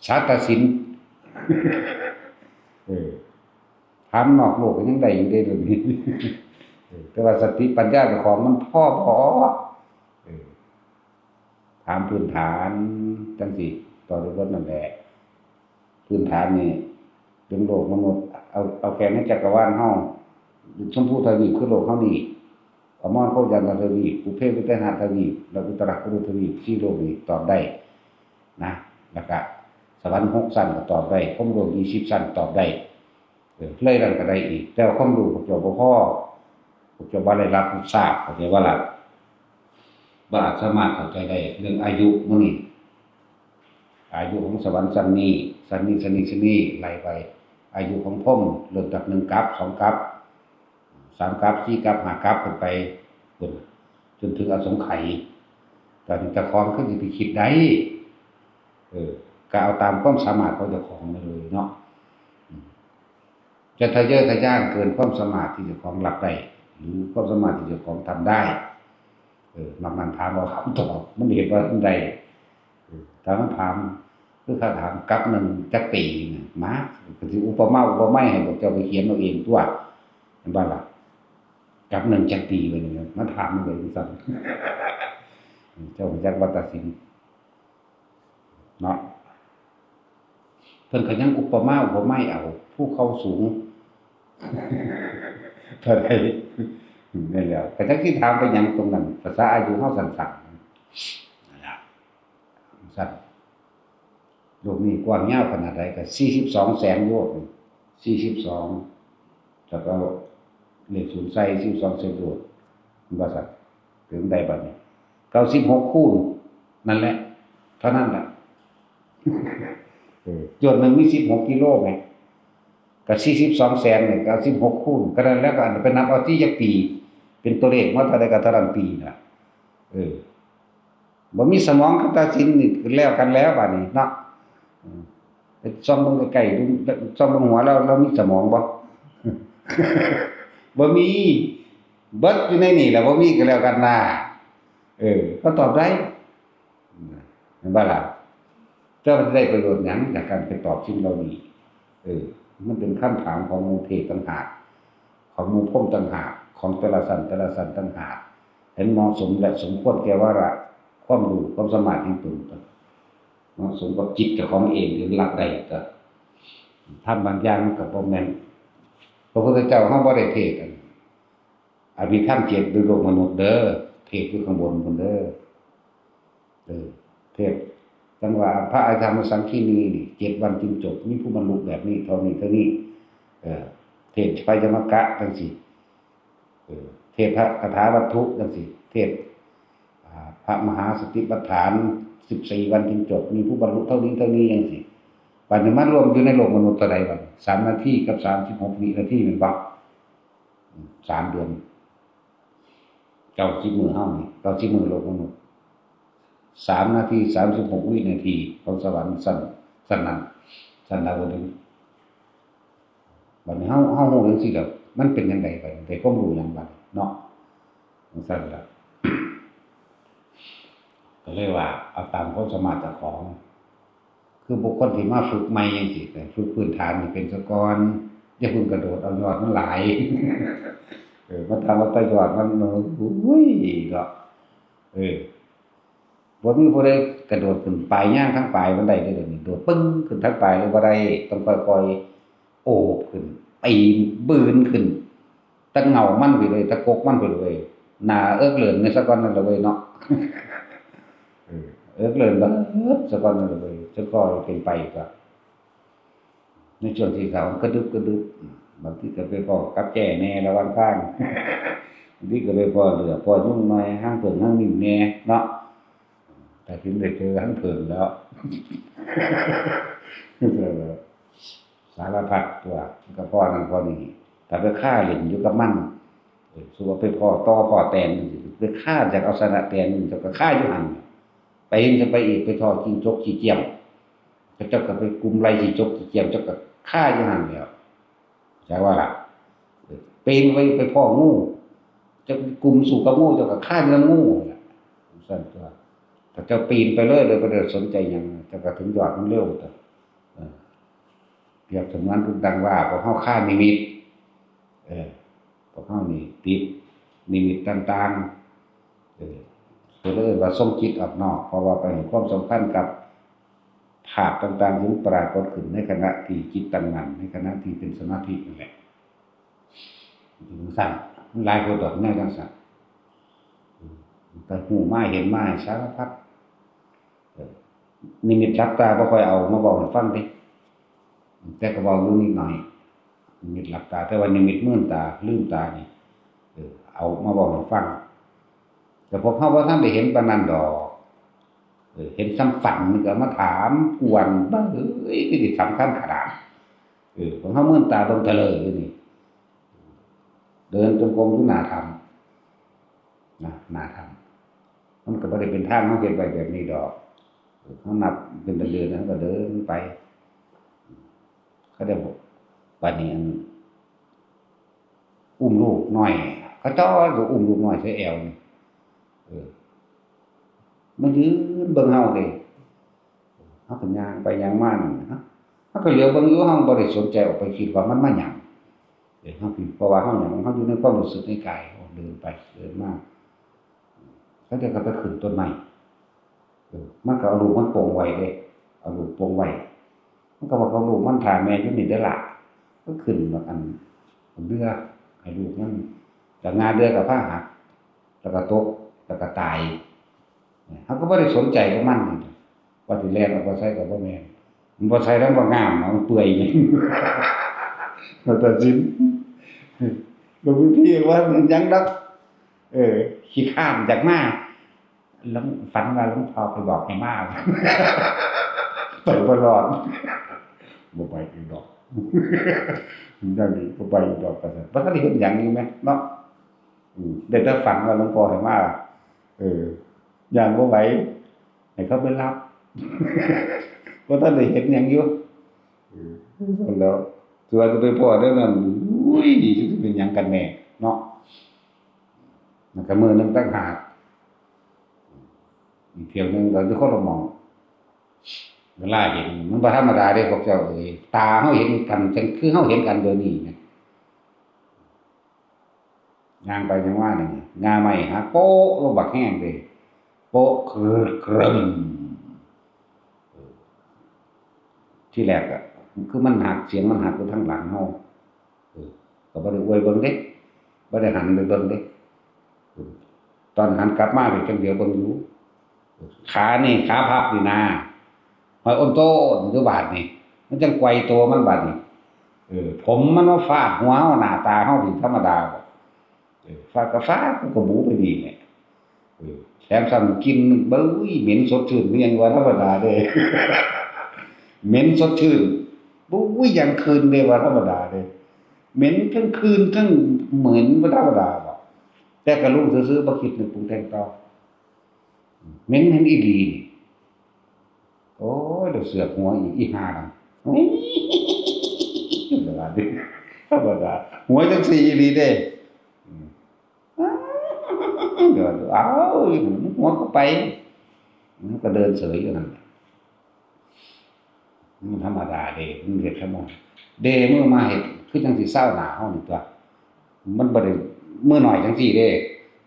สาตัดสิน เออ ถามนอกโลกก็ยังได้อยู่เด้เดี๋ยวนี้ เออ แต่ว่าสติปัญญาเจ้าของมันพอบ่ เออ ถามพื้นฐานจังซี้ ต่อด้วยบทนั่นแหละ พื้นฐานนี่ เรื่องโลกมนุษย์ เอา เอาแค่ในจักรวาลเฮา ชมพูทวีปคือโลกเฮานี่ อมรโคจรทวีป ปุพเพวิเทหทวีป และอุตราคุรุทวีป สี่โลกนี่ตอบได้นะ แล้วก็สวรรค์หกชั้นก็ตอบได้ พรหมโลกยี่สิบชั้นตอบได้ เออ เลยนั่นก็ได้อีก แต่ว่าความรู้พวกเจ้าบ่พอ พวกเจ้าบ่ได้รับทราบ เข้าใจบ่ล่ะ บ่อาจสามารถเข้าใจได้ เรื่องอายุหมู่นี้ อายุของสวรรค์ชั้นนี้ ชั้นนี้ ชั้นนี้ ชั้นนี้ ไล่ไป อายุของพรหมเริ่มจากหนึ่งกัป สองกัป สามกัป สี่กัป ห้ากัป ขึ้นไป พุ้น จนถึงอสงไขย ตอนนี้เจ้าของคือสิไปคิดได้ เออ ก็เอาตามความสามารถของเจ้าของนั่นเลยเนาะ อืม จะทะเยอทะยานเกินความสามารถที่เจ้าของรับได้ หรือความสามารถที่เจ้าของทำได้ เออ นอกนั้นถามเอาคำตอบ มันเห็นว่าอันใด เออ ถ้ามันถาม คือเขาถาม กับหนึ่งจักปีนะ มา ก็สิอุปมาอุปไมยให้พวกเจ้าไปเขียนเอาเองตัว เห็นบ่ล่ะ กับหนึ่งจักปีไปเลย มาถามมันเลยจังซั่น เจ้ารู้จักวัตตศิลป์ เนาะ เพิ่นก็ยังอุปมาอุปไมยเอา ภูเขาสูง เท่าใด นั่นแหละ ก็จักสิถามไปหยังตรงนั้น ภาษาอายุเฮาสั้นๆ นั่นล่ะ สั้น โลกนี้กว้างยาวขนาดใดก็ สี่สิบสองแสนโยชน์ สี่สิบสอง แล้วก็เลขศูนย์ใส่ สี่สิบสองแสนโยชน์ มันว่าซั่น ถึงได้บัดนี้ เก้าสิบหกคูณ นั่นแหละ เท่านั้นแหละ เออ โยชน์หนึ่งมี สิบหกกิโลแหม ก็ สี่สิบสองแสน เนี่ย เก้าสิบหกคูณ ก็นั่นแล้ว ก็อันไปนับเอาที่จักปี เป็นตัวเลขมาเท่าใดก็เท่านั้นปีน่ะ เออ บ่มีสมองคือตาสินนี่ แล้วกันแล้วบัดนี้เนาะ อืม ไปส่องเบิ่งใกล้ๆ ดู ส่องเบิ่งหัวลาว ลาวมีสมองบ่ บ่มี เบิดอยู่ในนี่แหละ บ่มีก็แล้วกันนะ เออ ก็ตอบได้ เห็นบ่ล่ะ เจ้าจะได้ประโยชน์หยังจากการไปตอบสิ่งเหล่านี้ เออ มันเป็นคำถามของหมู่เทพต่างหาก ของหมู่พรหมต่างหาก ของแต่ละชั้น แต่ละชั้นต่างหาก เห็นเหมาะสมและสมควรแก่วาระความรู้ ความสามารถแห่งตน เหมาะสมกับจิตเจ้าของเองที่รับได้ ก็ทำบางอย่างมันก็บ่แม่น พระพุทธเจ้าเฮาบ่ได้เทศน์อัน อภิธรรมเจ็ดหรือโลกมนุษย์เด้อ เทศน์อยู่ข้างบนพุ้นเด้อ เออ เทศน์ จั่งว่าพระอภิธรรมสังคีนีนี่ เจ็ดวันจึงจบ มีผู้บรรลุแบบนี้ เท่านี้ เท่านี้ เออ เทศน์ไพยมกะจั่งซี้ เออ เทศน์พระคาถาวัตถุจั่งซี้ เทศน์ อ่า พระมหาสติปัฏฐาน สิบสี่วันจึงจบ มีผู้บรรลุเท่านี้ เท่านี้จั่งซี้ บัดนี้มารวมอยู่ในโลกมนุษย์เท่าใดบัดนี้ สามนาทีกับสามสิบหกวินาทีแม่นบ่ อืม สามเดือน เก้าสิบมื้อเฮานี่ เก้าสิบมื้อโลกมนุษย์ สามนาที สามสิบหกวินาที ของสวรรค์ชั้น ชั้นนั้น ชั้นดาวดึงส์ บัดนี้เฮา เฮารู้จั่งซี้แล้ว มันเป็นจั่งใดบัดนี้ ได้ความรู้หยังบัดนี้เนาะ จั่งซั่นล่ะ ก็เลยว่าเอาตามความสามารถเจ้าของ คือบุคคลที่มาฝึกใหม่จั่งซี้ ก็ฝึกพื้นฐานให้เป็นซะก่อน อย่าเพิ่งกระโดดเอายอดมันหลาย เออ มาถามว่าแต่ยอดมัน โอ้ย เนาะ เออ บ่มีผู้ใดกระโดดขึ้นปลายยางทั้งปลายมันได้เด้อ เดี๋ยวนี้โดดปึ้งขึ้นทั้งปลายเลยบ่ได้ ต้องค่อยๆ โอบขึ้น ปีน บืนขึ้น ตะเหง้ามันไปเลย ตะกกมันไปเลย หน้าเอิกเลินในซะก่อนนั่นล่ะเว้ยเนาะ เออ เอิกเลินเบิดซะก่อนนั่นล่ะเว้ย จั่งค่อยเป็นไปก็ ในช่วงที่เขากระดึบกระดึบ อืม บางทีก็ไปพ้อกับแจ้แหน่ระหว่างทาง บางทีก็ไปพ้อเหลือพ้อยุงหน่อย หางเผิงหางนิ่มแหน่เนาะ แต่ถึงได้เจอหางเผิงแล้ว สารพัดตัว ก็พ้อนั่นพ้อนี่ ถ้าไปคาเล่นอยู่กับมัน เออ สมมุติว่าไปพ้อต่อพ้อแตนจั่งซี้ ไปคาอยากเอาชนะแตน เจ้าก็คาอยู่หั่น ไปเห็นจะไปอีก ไปพ้อจิ้งจกขี้เกียจ เขาเจ้าก็ไปกุมไล่ขี้จกขี้เกียจ เจ้าก็คาอยู่หั่นแหล้ว เข้าใจบ่ล่ะ เออ ปีนไป ไปพ้องู เจ้าก็กุมสู้กับงู เจ้าก็คาอยู่นำงูนั่นล่ะ จั่งซั่นตั๊ว ถ้าเจ้าปีนไปเลย เลยบ่ได้สนใจหยัง เจ้าก็ถึงยอดมันเร็วตั๊ว เออ เปรียบเสมือนดังว่าพวกเฮาคานิมิต เออ พวกเฮานี่ติดนิมิตต่างๆ เออ ก็เลยเอิ้นว่าส่งจิตออกนอก เพราะว่าไปให้ความสำคัญกับภาพต่างๆ ที่มันปรากฏขึ้นในขณะที่จิตตั้งมั่น ในขณะที่เป็นสมาธินั่นแหละ จั่งซั่น มันหลายคนดอกแนวจั่งซั่น อืม แต่ฮู้มาเห็นมาสารพัด เออ นิมิตหลับตาบ่ค่อยเอามาเว้าให้ฟังเด้ แต่ก็เว้าอยู่นิดหน่อย นิมิตหลับตา แต่ว่านิมิตมืนตา ลืมตานี่ เออ เอามาเว้าให้ฟัง แต่พวกเฮาบ่ทันได้เห็นปานนั้นดอก เออ เห็นส่ำฝันก็มาถามกวน เบ้อเอ้ย คือสิสำคัญขนาด เออ พวกเฮามืนตาเบิ่งทะเลอยู่นี่ เดินจงกรมอยู่หน้าถ้ำ นะ หน้าถ้ำ มันก็บ่ได้เป็นทางเฮาเฮ็ดไว้แบบนี้ดอก เฮานับเป็นเดือนๆ เฮาก็เดินไป เขาได้บอก บัดนี้อัน อุ้มลูกน้อย เขาเจ้าก็อุ้มลูกน้อยใส่แอวนี่ มันยืนเบิ่งเฮาเด้ เฮาก็ย่างไปย่างมานั่นน่ะ เฮาก็เหลียวเบิ่งอยู่ เฮาบ่ได้สนใจออกไปคิดว่ามันมาหยัง เออ เฮาคิด เพราะว่าเฮาหยัง เฮาอยู่ในความรู้สึกในกาย เดินไปเดินมา แล้วเดี๋ยวก็ไปขึ้นต้นไม้ เออ มันก็เอาลูกมันปลงไว้เด้ เอาลูกปลงไว้ มันก็บอกกับลูกมัน "ถ้าแม่อยู่นี่เด้อล่ะ" ก็ขึ้นมาอัน เดือให้ลูกมัน แล้วงาเดือก็พาหัก แล้วก็ตก แล้วก็ตาย เฮาก็บ่ได้สนใจกับมัน ว่าสิแล่นออกไปไสก็บ่แม่น มันบ่ใส่แล้วบ่งามนะ มันเปื่อย มันตัดสิน หลวงพี่ว่ามันหยังดอก เออ ขี้คร้านอยากมา หลวง ฝันว่าหลวงพ่อไปบอกให้มา ไปบ่รอด บ่ไปอีกดอก นั่นนี่ บ่ไปอีกดอก ว่าซั่น บ่ทันได้เฮ็ดหยังอยู่แหมเนาะ อืม ได้แต่ฝันว่าหลวงพ่อให้มา เออ ย่านบ่ไหว ให้เขาไปรับ บ่ทันได้เฮ็ดหยังอยู่ เออ แล้ว สิว่าสิไปพ้อแนวนั้น อุ้ย สิเป็นหยังกันแน่เนาะ มันก็มื้อหนึ่งต่างหาก อีกเที่ยวหนึ่งก็อยู่คนละหม่อง เวลาเห็นมันบ่ธรรมดาเด้พวกเจ้าเอ้ย ตาเฮาเห็นกันจังคือเฮาเห็นกันเดี๋ยวนี้นะ ย่างไปย่างมานี่ งาไม้หักโป๊ะลงบักแฮงเลย โป๊ะ กรึก กรึม เออ ที่แรกอะ คือมันหัก เสียงมันหักอยู่ทางหลังเฮา เออ ก็บ่ได้อวยเบิ่งเด้ บ่ได้หันไปเบิ่งเด้ เออ ตอนหันกลับมานี่จั่งเหลียวเบิ่งอยู่ ขานี่ ขาพับนี่นะ ห้อยโอนโต้นอยู่บาดนี่ มันจั่งไกวตัวมันบาดนี่ เออ ผมมันมาฟาดหัวเฮา หน้าตาเฮานี่ธรรมดาบ่ เออ ฟาดก็ฟาด กูก็บูไปนี่แหละ เออ แถมซ้ำกลิ่น เบ้ย เหม็นสดชื่น คือหยังว่าธรรมดาเด้ เหม็นสดชื่น บุ้ย ยังคืนเด้ว่าธรรมดาเด้ เหม็นทั้งคืนทั้งเหม็นบ่ธรรมดาบ่ แต่ก็ลงซื่อๆ บ่คิดนึกปรุงแต่งต่อ เหม็น เหม็นอีหลีนี่ โอ้ย เดี๋ยวเสือกหัวอีก อีห่านั่น เดี๋ยวว่าดิ ธรรมดา หัวจังซี่อีหลีเด้ อืม เดี๋ยว เอ้า หัวเข้าไป มันก็เดินเสยอยู่นั่นแหละ มันธรรมดาเด้ มันเฮ็ดธรรมดาเด้ มื้อมาเฮ็ด คือจังสิเซาหน้าเฮานี่ตั่ว มันบ่ได้มื้อน้อยจังซี่เด้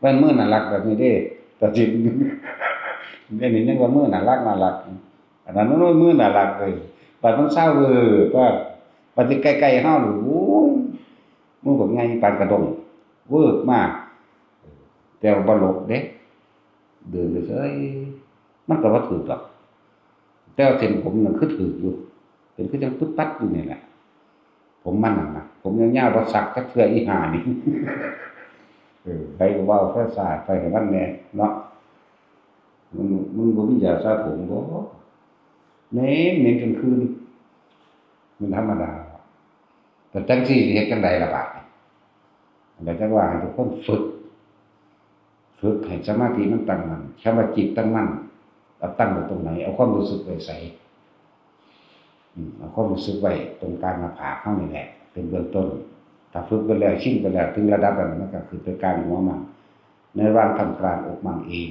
มันมื้อน่ารักแบบนี้เด้ ตัดสิน อันนี้ยังว่ามื้อน่ารัก น่ารัก อันนั้นมันมื้อน่ารักเลย บัดมันเซาเว้อ ว่า บัดสิใกล้ๆเฮานี่ โอ้ย มือบักใหญ่ปานกระด้ง เวิบมา แต่ว่าบ่หลบเด้ เดินไปเฉย มันก็บ่ถืกดอก แต่ว่าเส้นผมนั่นคือถืกอยู่ เป็นคือจังปึ๊ดปั๊ดอยู่นี่แหละ ผมมันนั่นนะ ผมยาวๆ บ่สักจักเทื่อ อีห่านี่ เออ ไผก็ว่าเอาไฟฟ้าไปให้มันแหน่เนาะ มัน มันบ่มียาสระผมบ่ เหม็น เหม็นกลางคืน มันธรรมดา แต่จังซี่สิเฮ็ดจังใดล่ะบาดนี้ แล้วจังว่าให้ทุกคนฝึก ฝึกให้สมาธิมันตั้งมั่น คำว่าจิตตั้งมั่น เราตั้งไว้ตรงไหน เอาความรู้สึกไว้ไส อืม เอาความรู้สึกไว้ตรงกลางหน้าผากเฮานี่แหละ เป็นเบื้องต้น ถ้าฝึกไปแล้ว ชินไปแล้ว ถึงระดับนั้น มันก็ขึ้นไปกลางหัวมั่ง ในระหว่างท่ามกลางอกมั่งเอง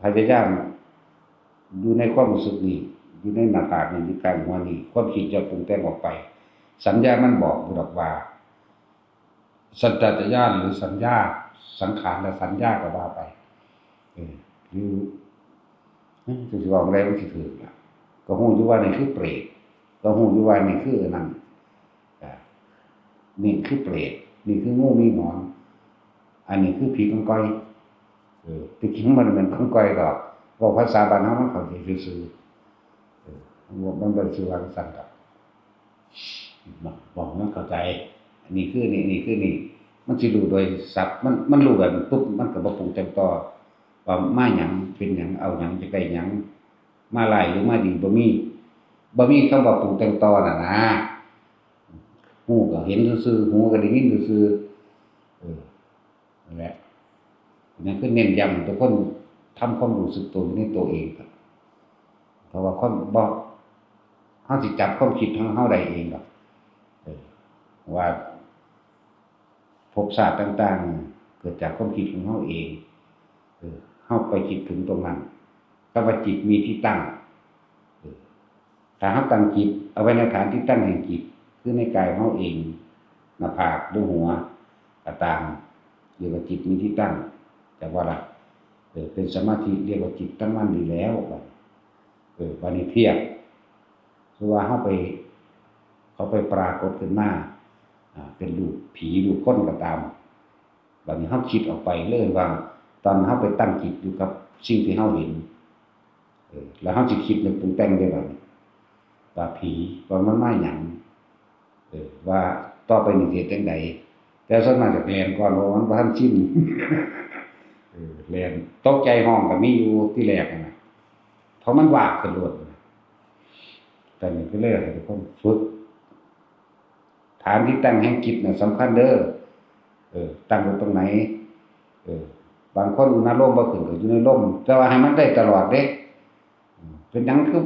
พยายามอยู่ในความรู้สึกนี้ อยู่ในหน้าผากนี้ อยู่กลางหัวนี้ ความคิดจะปรุงแต่งออกไป สัญญามันบอกอยู่ดอกว่า สัญชาตญาณหรือสัญญา สังขารและสัญญาก็ว่าไป เออ หรือ เอ้ย จักสิเว้าจั่งใดมันสิถูกล่ะ ก็ฮู้อยู่ว่านี่คือเปรต ก็ฮู้อยู่ว่านี่คืออันนั้น อ่า นี่คือเปรต นี่คืองูมีหงอน อันนี้คือผีกองกอย เออ ที่จริงมันเป็นกองกอยดอก เว้าภาษาบ้านเฮามันเข้าใจซื่อๆ เออ มันบ่ มันบ่ได้ชื่อว่าจั่งซั้นดอก บอก บอกมันเข้าใจ อันนี้คือนี่ นี่คือนี่ มันสิรู้โดยสับ มัน มันรู้แบบปุ๊บ มันก็บ่ปรุงแต่งต่อ ว่ามาหยัง เป็นหยัง เอาหยัง จะได้หยัง มาร้ายหรือมาดี บ่มี บ่มีคำว่าปรุงแต่งต่อน่ะนะ หูก็เห็นซื่อๆ หูก็ได้ยินซื่อๆ เออ นั่นแหละ นั่นคือเน้นย้ำให้ทุกคนทำความรู้สึกตัวอยู่ในตัวเองครับ เพราะว่าความบ่ เฮาสิจับความคิดของเฮาได้เองดอก เออ ว่าภพชาติต่างๆ เกิดจากความคิดของเฮาเอง เออ เฮาไปคิดถึงตรงนั้น คำว่าจิตมีที่ตั้ง เออ ถ้าเฮาตั้งจิตเอาไว้ในฐานที่ตั้งแห่งจิต คือในกายของเฮาเอง หน้าผากหรือหัว ก็ตาม เรียกว่าจิตมีที่ตั้ง จักว่าล่ะ เออ เป็นสมาธิ เรียกว่าจิตตั้งมั่นดีแล้ว เออ บาดนี้เทียบ คือว่าเฮาไป เขาไปปรากฏขึ้นมา อ่า เป็นรูปผีรูปคนก็ตาม บาดนี้เฮาคิดออกไปเลยว่า ตอนเฮาไปตั้งจิตอยู่กับสิ่งที่เฮาเห็น เออ แล้วเฮาสิคิดนึกปรุงแต่งได้บาดนี้ ว่าผี ว่ามันมาหยัง เออ ว่าต่อไปนี่สิเฮ็ดจั่งใด แต่ส่วนมากจะแล่นก่อน เพราะมันบ่ทันชิน เออ แล่น ตกใจฮ้องก็มีอยู่ทีแรกนั่นน่ะ เพราะมันวาบขึ้นโลด แต่นี่ก็เลยให้ทุกคนฝึก ฐานที่ตั้งแห่งจิตน่ะสำคัญเด้อ เออ ตั้งไว้ตรงไหน เออ บางคนอุณาโลมบ่ขึ้นก็อยู่ในลม แต่ว่าให้มันได้ตลอดเด้ อืม เป็นหยังคือ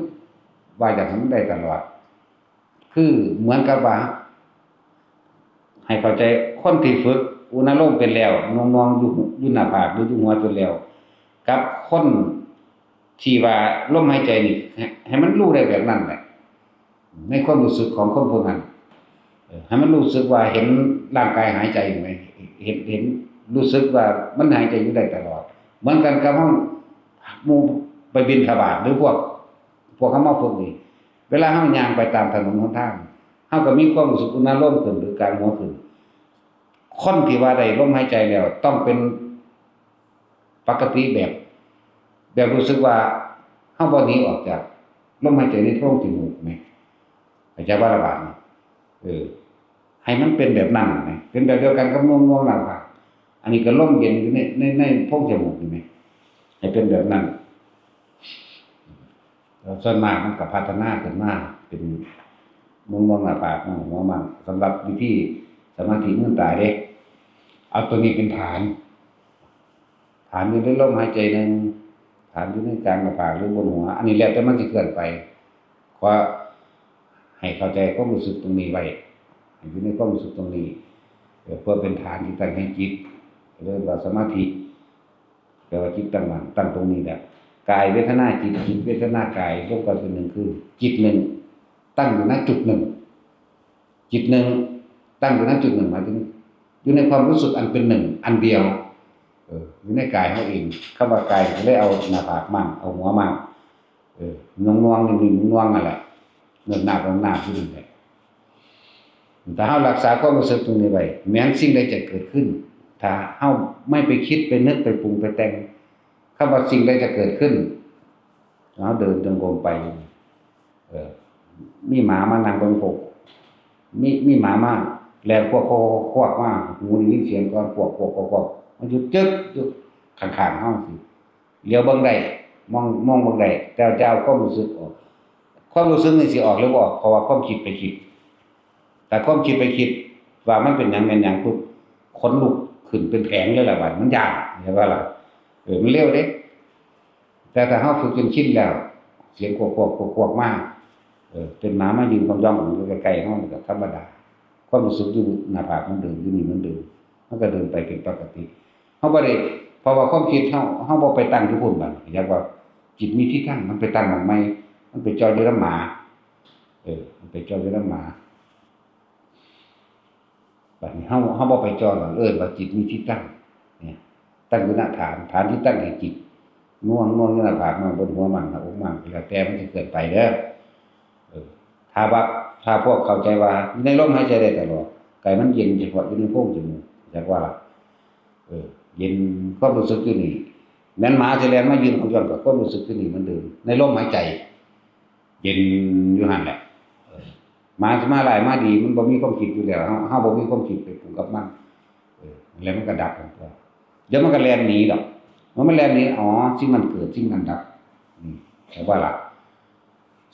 ว่าอยากให้มันได้ตลอด คือเหมือนกับว่า ให้เข้าใจ คนที่ฝึกอุณาโลมเป็นแล้ว หน่วงๆ อยู่ อยู่หน้าผากหรืออยู่หัวเป็นแล้ว กับคนที่ว่าลมหายใจนี่ ให้ ให้มันรู้ได้แบบนั้นแหละ ในความรู้สึกของคนผู้นั้น เออ ให้มันรู้สึกว่าเห็นร่างกายหายใจไหม เห็น เห็น รู้สึกว่ามันหายใจอยู่ได้ตลอด เหมือนกันกับเฮา หมู่ไปบิณฑบาต หรือพวก พวกเฮามาฝึกนี่ เวลาเฮาย่างไปตามถนนหนทาง เฮาก็มีความรู้สึกอุณาโลมขึ้น หรือกลางหัวขึ้น คนที่ว่าได้ลมหายใจแล้ว ต้องเป็นปกติแบบ แบบรู้สึกว่าเฮาบ่หนีออกจากลมหายใจในโพรงจมูกแหม เข้าใจบ่ล่ะบาดนี้ เออ ให้มันเป็นแบบนั้นแหม เป็นแบบเดียวกันกับหน่วงๆ หน้าผาก อันนี้ก็ลมเย็นอยู่ใน ใน ในโพรงจมูกนี่แหม ให้เป็นแบบนั้น แล้วส่วนมากมันก็พัฒนาขึ้นมาเป็นหน่วงๆ หน้าผาก หน่วงหัวมั่ง สำหรับวิธีสมาธิมืนตาเด้ เอาตัวนี้เป็นฐาน ฐานอยู่ในลมหายใจหนึ่ง ฐานอยู่ในกลางหน้าผากหรือบนหัว อันนี้แล้วแต่มันสิเคลื่อนไป ขอให้เข้าใจความรู้สึกตรงนี้ไว้ ให้อยู่ในความรู้สึกตรงนี้ เอ่อ เพื่อเป็นฐานที่ตั้งแห่งจิต เรียกว่าสมาธิ แปลว่าจิตตั้งมั่น ตั้งตรงนี้แหละ กายเวทนาจิต จิตเวทนากาย รวมกันเป็นหนึ่ง คือจิตหนึ่ง ตั้งอยู่ณจุดหนึ่ง จิตหนึ่ง ตั้งอยู่ณจุดหนึ่ง หมายถึง อยู่ในความรู้สึกอันเป็นหนึ่ง อันเดียว เออ อยู่ในกายเฮาเอง คำว่ากายก็เลยเอาหน้าผากมั่ง เอาหัวมั่ง เออ หน่วงๆ นิ่มๆ หน่วงๆ นั่นแหละ เนิบนาบลงนาบอยู่นั่นแหละ ถ้าเฮารักษาความรู้สึกตรงนี้ไว้ แม้นสิ่งใดจะเกิดขึ้น ถ้าเฮาไม่ไปคิด ไปนึก ไปปรุง ไปแต่ง คำว่าสิ่งใดจะเกิดขึ้น เฮาเดินจงกรมไป เออ มีหมามานั่งเบิ่งพวก มี มีหมามาแล่นควักๆๆๆ มา หูได้ยินเสียงก่อน ควักๆๆๆ มันหยุดจึ๊กอยู่ข้างๆ เฮาสิ เหลียวเบิ่งได้ มอง มองเบิ่งได้ แต่จะเอาความรู้สึกออก ความรู้สึกนี่สิออกหรือบ่ออก เพราะว่าความคิดไปคิด แต่ความคิดไปคิดว่ามันเป็นหยังแม่นหยังปุ๊บ ขนลุกขึ้นเป็นแผงเลยล่ะ บัดมันย้าน เห็นบ่ล่ะ เออ มันเร็วเด้ แต่ถ้าเฮาฝึกจนชินแล้ว เสียงควักๆๆๆ มา เออ เป็นหมามายืนย่องๆ อยู่ใกล้ๆ เฮา มันก็ธรรมดา ความรู้สึกอยู่หน้าผากเหมือนเดิม อยู่นี่เหมือนเดิม มันก็เดินไปเป็นปกติ เฮาบ่ได้ เพราะว่าความคิดเฮา เฮาบ่ไปตั้งอยู่พุ้นบัดนี้ อยากว่าจิตมีที่ตั้ง มันไปตั้งหม่องใหม่ มันไปจ่ออยู่นำหมา เออ มันไปจ่ออยู่นำหมา บัดนี้เฮา เฮาบ่ไปจ่อหรอก เอิ้นว่าจิตมีที่ตั้ง เนี่ย ตั้งอยู่ณฐาน ฐานที่ตั้งแห่งจิต หน่วง หน่วงอยู่หน้าผากมั่ง บนหัวมั่ง หน้าอกมั่ง แล้วแต่มันสิเคลื่อนไปเด้อ เออ ถ้าว่า ถ้าพวกเข้าใจว่าในลมหายใจได้ตลอด กายมันเย็นเฉพาะอยู่ในโพรงจมูก จักว่าล่ะ เออ เย็น ความรู้สึกอยู่นี่ แม่นหมาสิแล่นมายืนย่องๆ กับความรู้สึกอยู่นี่เหมือนเดิม ในลมหายใจ เย็นอยู่หั่นแหละ เออ หมาสิมาร้ายมาดี มันบ่มีความคิดอยู่แล้ว เฮา เฮาบ่มีความคิดไปผูกกับมัน เออ แล้วมันก็ดับของตัว เดี๋ยวมันก็แล่นหนีดอก เมื่อมันแล่นหนี อ๋อ สิ่งนั้นเกิด สิ่งนั้นดับ อืม แต่ว่าล่ะ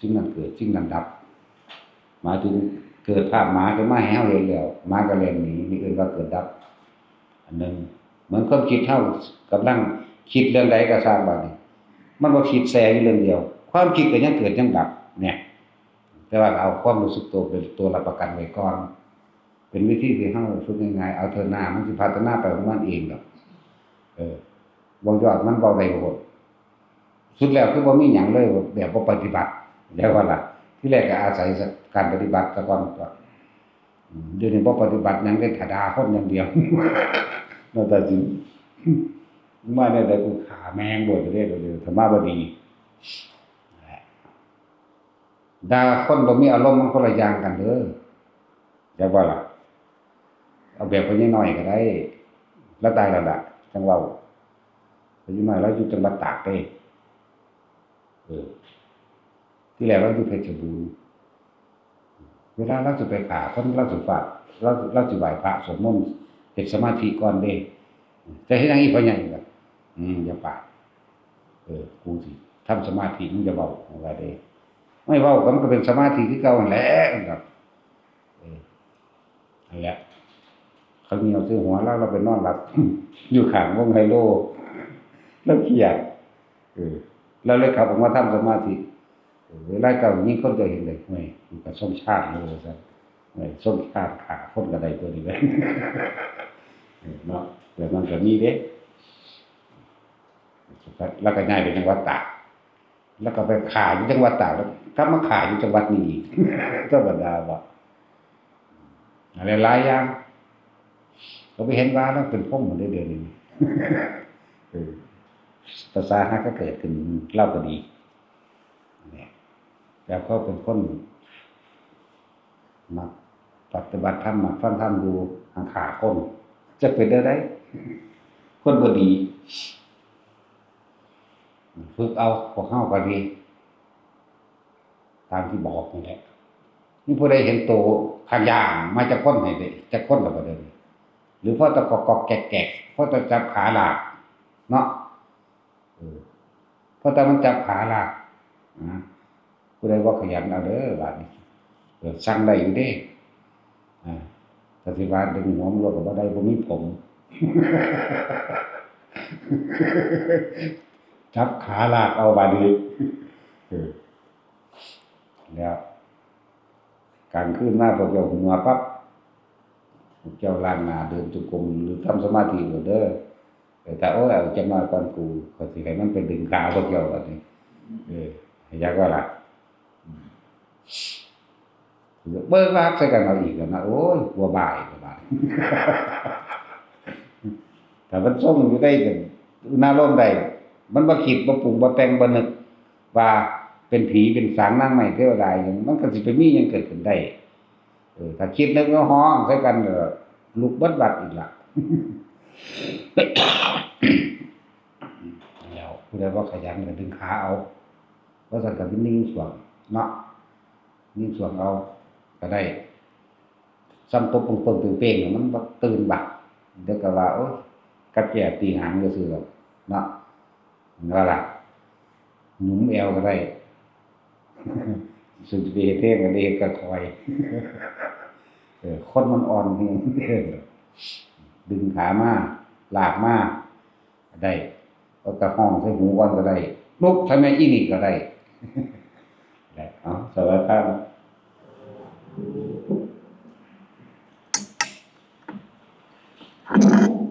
สิ่งนั้นเกิด สิ่งนั้นดับ หมายถึงเกิดภาพหมาขึ้นมาให้เฮาเห็นแล้ว หมาก็แล่นหนี นี่เอิ้นว่าเกิดดับ อันหนึ่ง เหมือนความคิดเฮากำลังคิดเรื่องใดก็ซ่างบัดนี้ มันบ่คิดแซ่อยู่เรื่องเดียว ความคิดก็ยังเกิดยังดับ เนี่ย แต่ว่าเอาความรู้สึกตัวเป็นตัวรับประกันไว้ก่อน เป็นวิธีที่เฮาฝึกง่ายๆ เอาเถอะหน้า มันสิพัฒนาไปของมันเองดอก เออ เว้ายอดมันเว้าได้โพด สุดแล้วคือบ่มีหยังเลย แบบบ่ปฏิบัติ แล้วว่าล่ะ ที่แรกก็อาศัยการปฏิบัติซะก่อนตั๊ว อืม เดี๋ยวนี้บ่ปฏิบัติหยังเด้ ถ้าด่าคนอย่างเดียว เนาะ ตาสิน มาแนวใดกูฆ่าแม่งโลดเด้ เดี๋ยวนี้ ถ้ามาบ่ดี ด่าคนบ่มีอารมณ์มันคนละอย่างกันเด้อ จักบ่ล่ะ เอาแบบพ่อใหญ่น้อยก็ได้ ลาวตายแล้วล่ะ จั่งเว้า พ่อใหญ่น้อยลาวอยู่จังหวัดตากเด้ เออ ที่แรกลาวอยู่เพชรบูรณ์ เวลาลาวสิไปฆ่าคน ลาวสิฟาด ลาว ลาวสิไหว้พระสวดมนต์ เฮ็ดสมาธิก่อนเด้ จะเฮ็ดหยังอีกพ่อใหญ่ อืม อย่าปาก เออ กูสิทำสมาธิ มึงอย่าเว้า ว่าเด้ ไม่เว้าก็มันก็เป็นสมาธิคือเก่าหั่นแหละ ครับ เออ นั่นแหละ เขาเหนี่ยวใส่หัวลาว ลาวไปนอนหลับ อยู่ข้างวงไฮโล ลาวเครียด เออ ลาวเลยกลับออกมาทำสมาธิ เออ เวลาเจ้ายิงคนเจ้าเห็นเลย "โอ้ย มันก็สมชาติเลย" ว่าซั่น "โอ้ย สมชาติฆ่าคนก็ได้ตัวนี้" เออ เนาะ แต่มันก็มีเด้ แล้วก็ย้ายไปจังหวัดตาก แล้วก็ไปฆ่าอยู่จังหวัดตาก แล้วกลับมาฆ่าอยู่จังหวัดนี้อีก ธรรมดาบ่ อะไรหลายอย่าง ก็ไปเห็นว่าลาวเป็นพรหมหมดเลยเดี๋ยวนี้ เออ ภาษาหากก็เกิดขึ้น ลาวก็ดี เนี่ย แต่เขาเป็นคน มักปฏิบัติธรรม มักฟังธรรมอยู่ หังฆ่าคน จะเป็นได้ได คนบ่ดี ฝึกเอา พวกเฮาก็ดี ตามที่บอกนี่แหละ มีผู้ใดเห็นโตข้างย่างมาจักคนให้ได้ จักคนละบ่ได้ หรือพอแต่กอกๆแกกๆ พอแต่จับขาลาก เนาะ เออ พอแต่มันจับขาลาก นะ ผู้ใดบ่ขยันเอาเด้อ บาดนี้ เออ สั่งได้อยู่เด้ อ่า แต่สิว่าดึงหัวมันลงก็บ่ได้ บ่มีผม จับขาลากเอาบาดนี้ เออ แล้ว กลางคืนมาพวกเจ้าหัวปั๊บ พวกเจ้าล้างหน้าเดินจงกรมหรือทำสมาธิโลดเด้อ เออ ถ้า โอ้ย เอาจักหน่อยก่อนกู ข้อยสิให้มันไปดึงขาพวกเจ้าบัดนี้ เออ อยากว่าล่ะ อืม เบิ่งว่าใส่กันเอาอีกแล้วนะ โอ้ย กลัวบ่ายแล้วบัด ถ้ามันทรงอยู่ได้กัน อุณาโลมได้ มันบ่คิด บ่ปรุง บ่แต่ง บ่นึกว่าเป็นผีเป็นสางนางไม้เทวดาหยัง มันก็สิไปมีหยังเกิดขึ้นได้ เออ ถ้าคิดนึกแล้วฮ้องใส่กัน เออ ลุกเบิดวัดอีกละ แล้วผู้ใดบ่ขยันก็ดึงขาเอา บ่ซั้นก็ไปนิ่งสวงเนาะ นิ่งสวงเอาก็ได้ ซ้ำตบปึ้งๆเป้งๆ มันบ่ตื่นบัด เดี๋ยวก็ว่า โอ๊ย กับแก้ตีหางซื่อๆดอกเนาะ ว่าล่ะ หยุมแอวก็ได้ สุดสิไปเฮ็ดแฮงก็ได้เฮ็ดค่อยๆ เออ คนมันอ่อนแฮง ดึงขามา ลากมา ได้ เอาแต่ฮ้องใส่หูก่อนก็ได้ ปลุกใส่แม่อีนี่ก็ได้ ได้ เอา สวัสดีครับ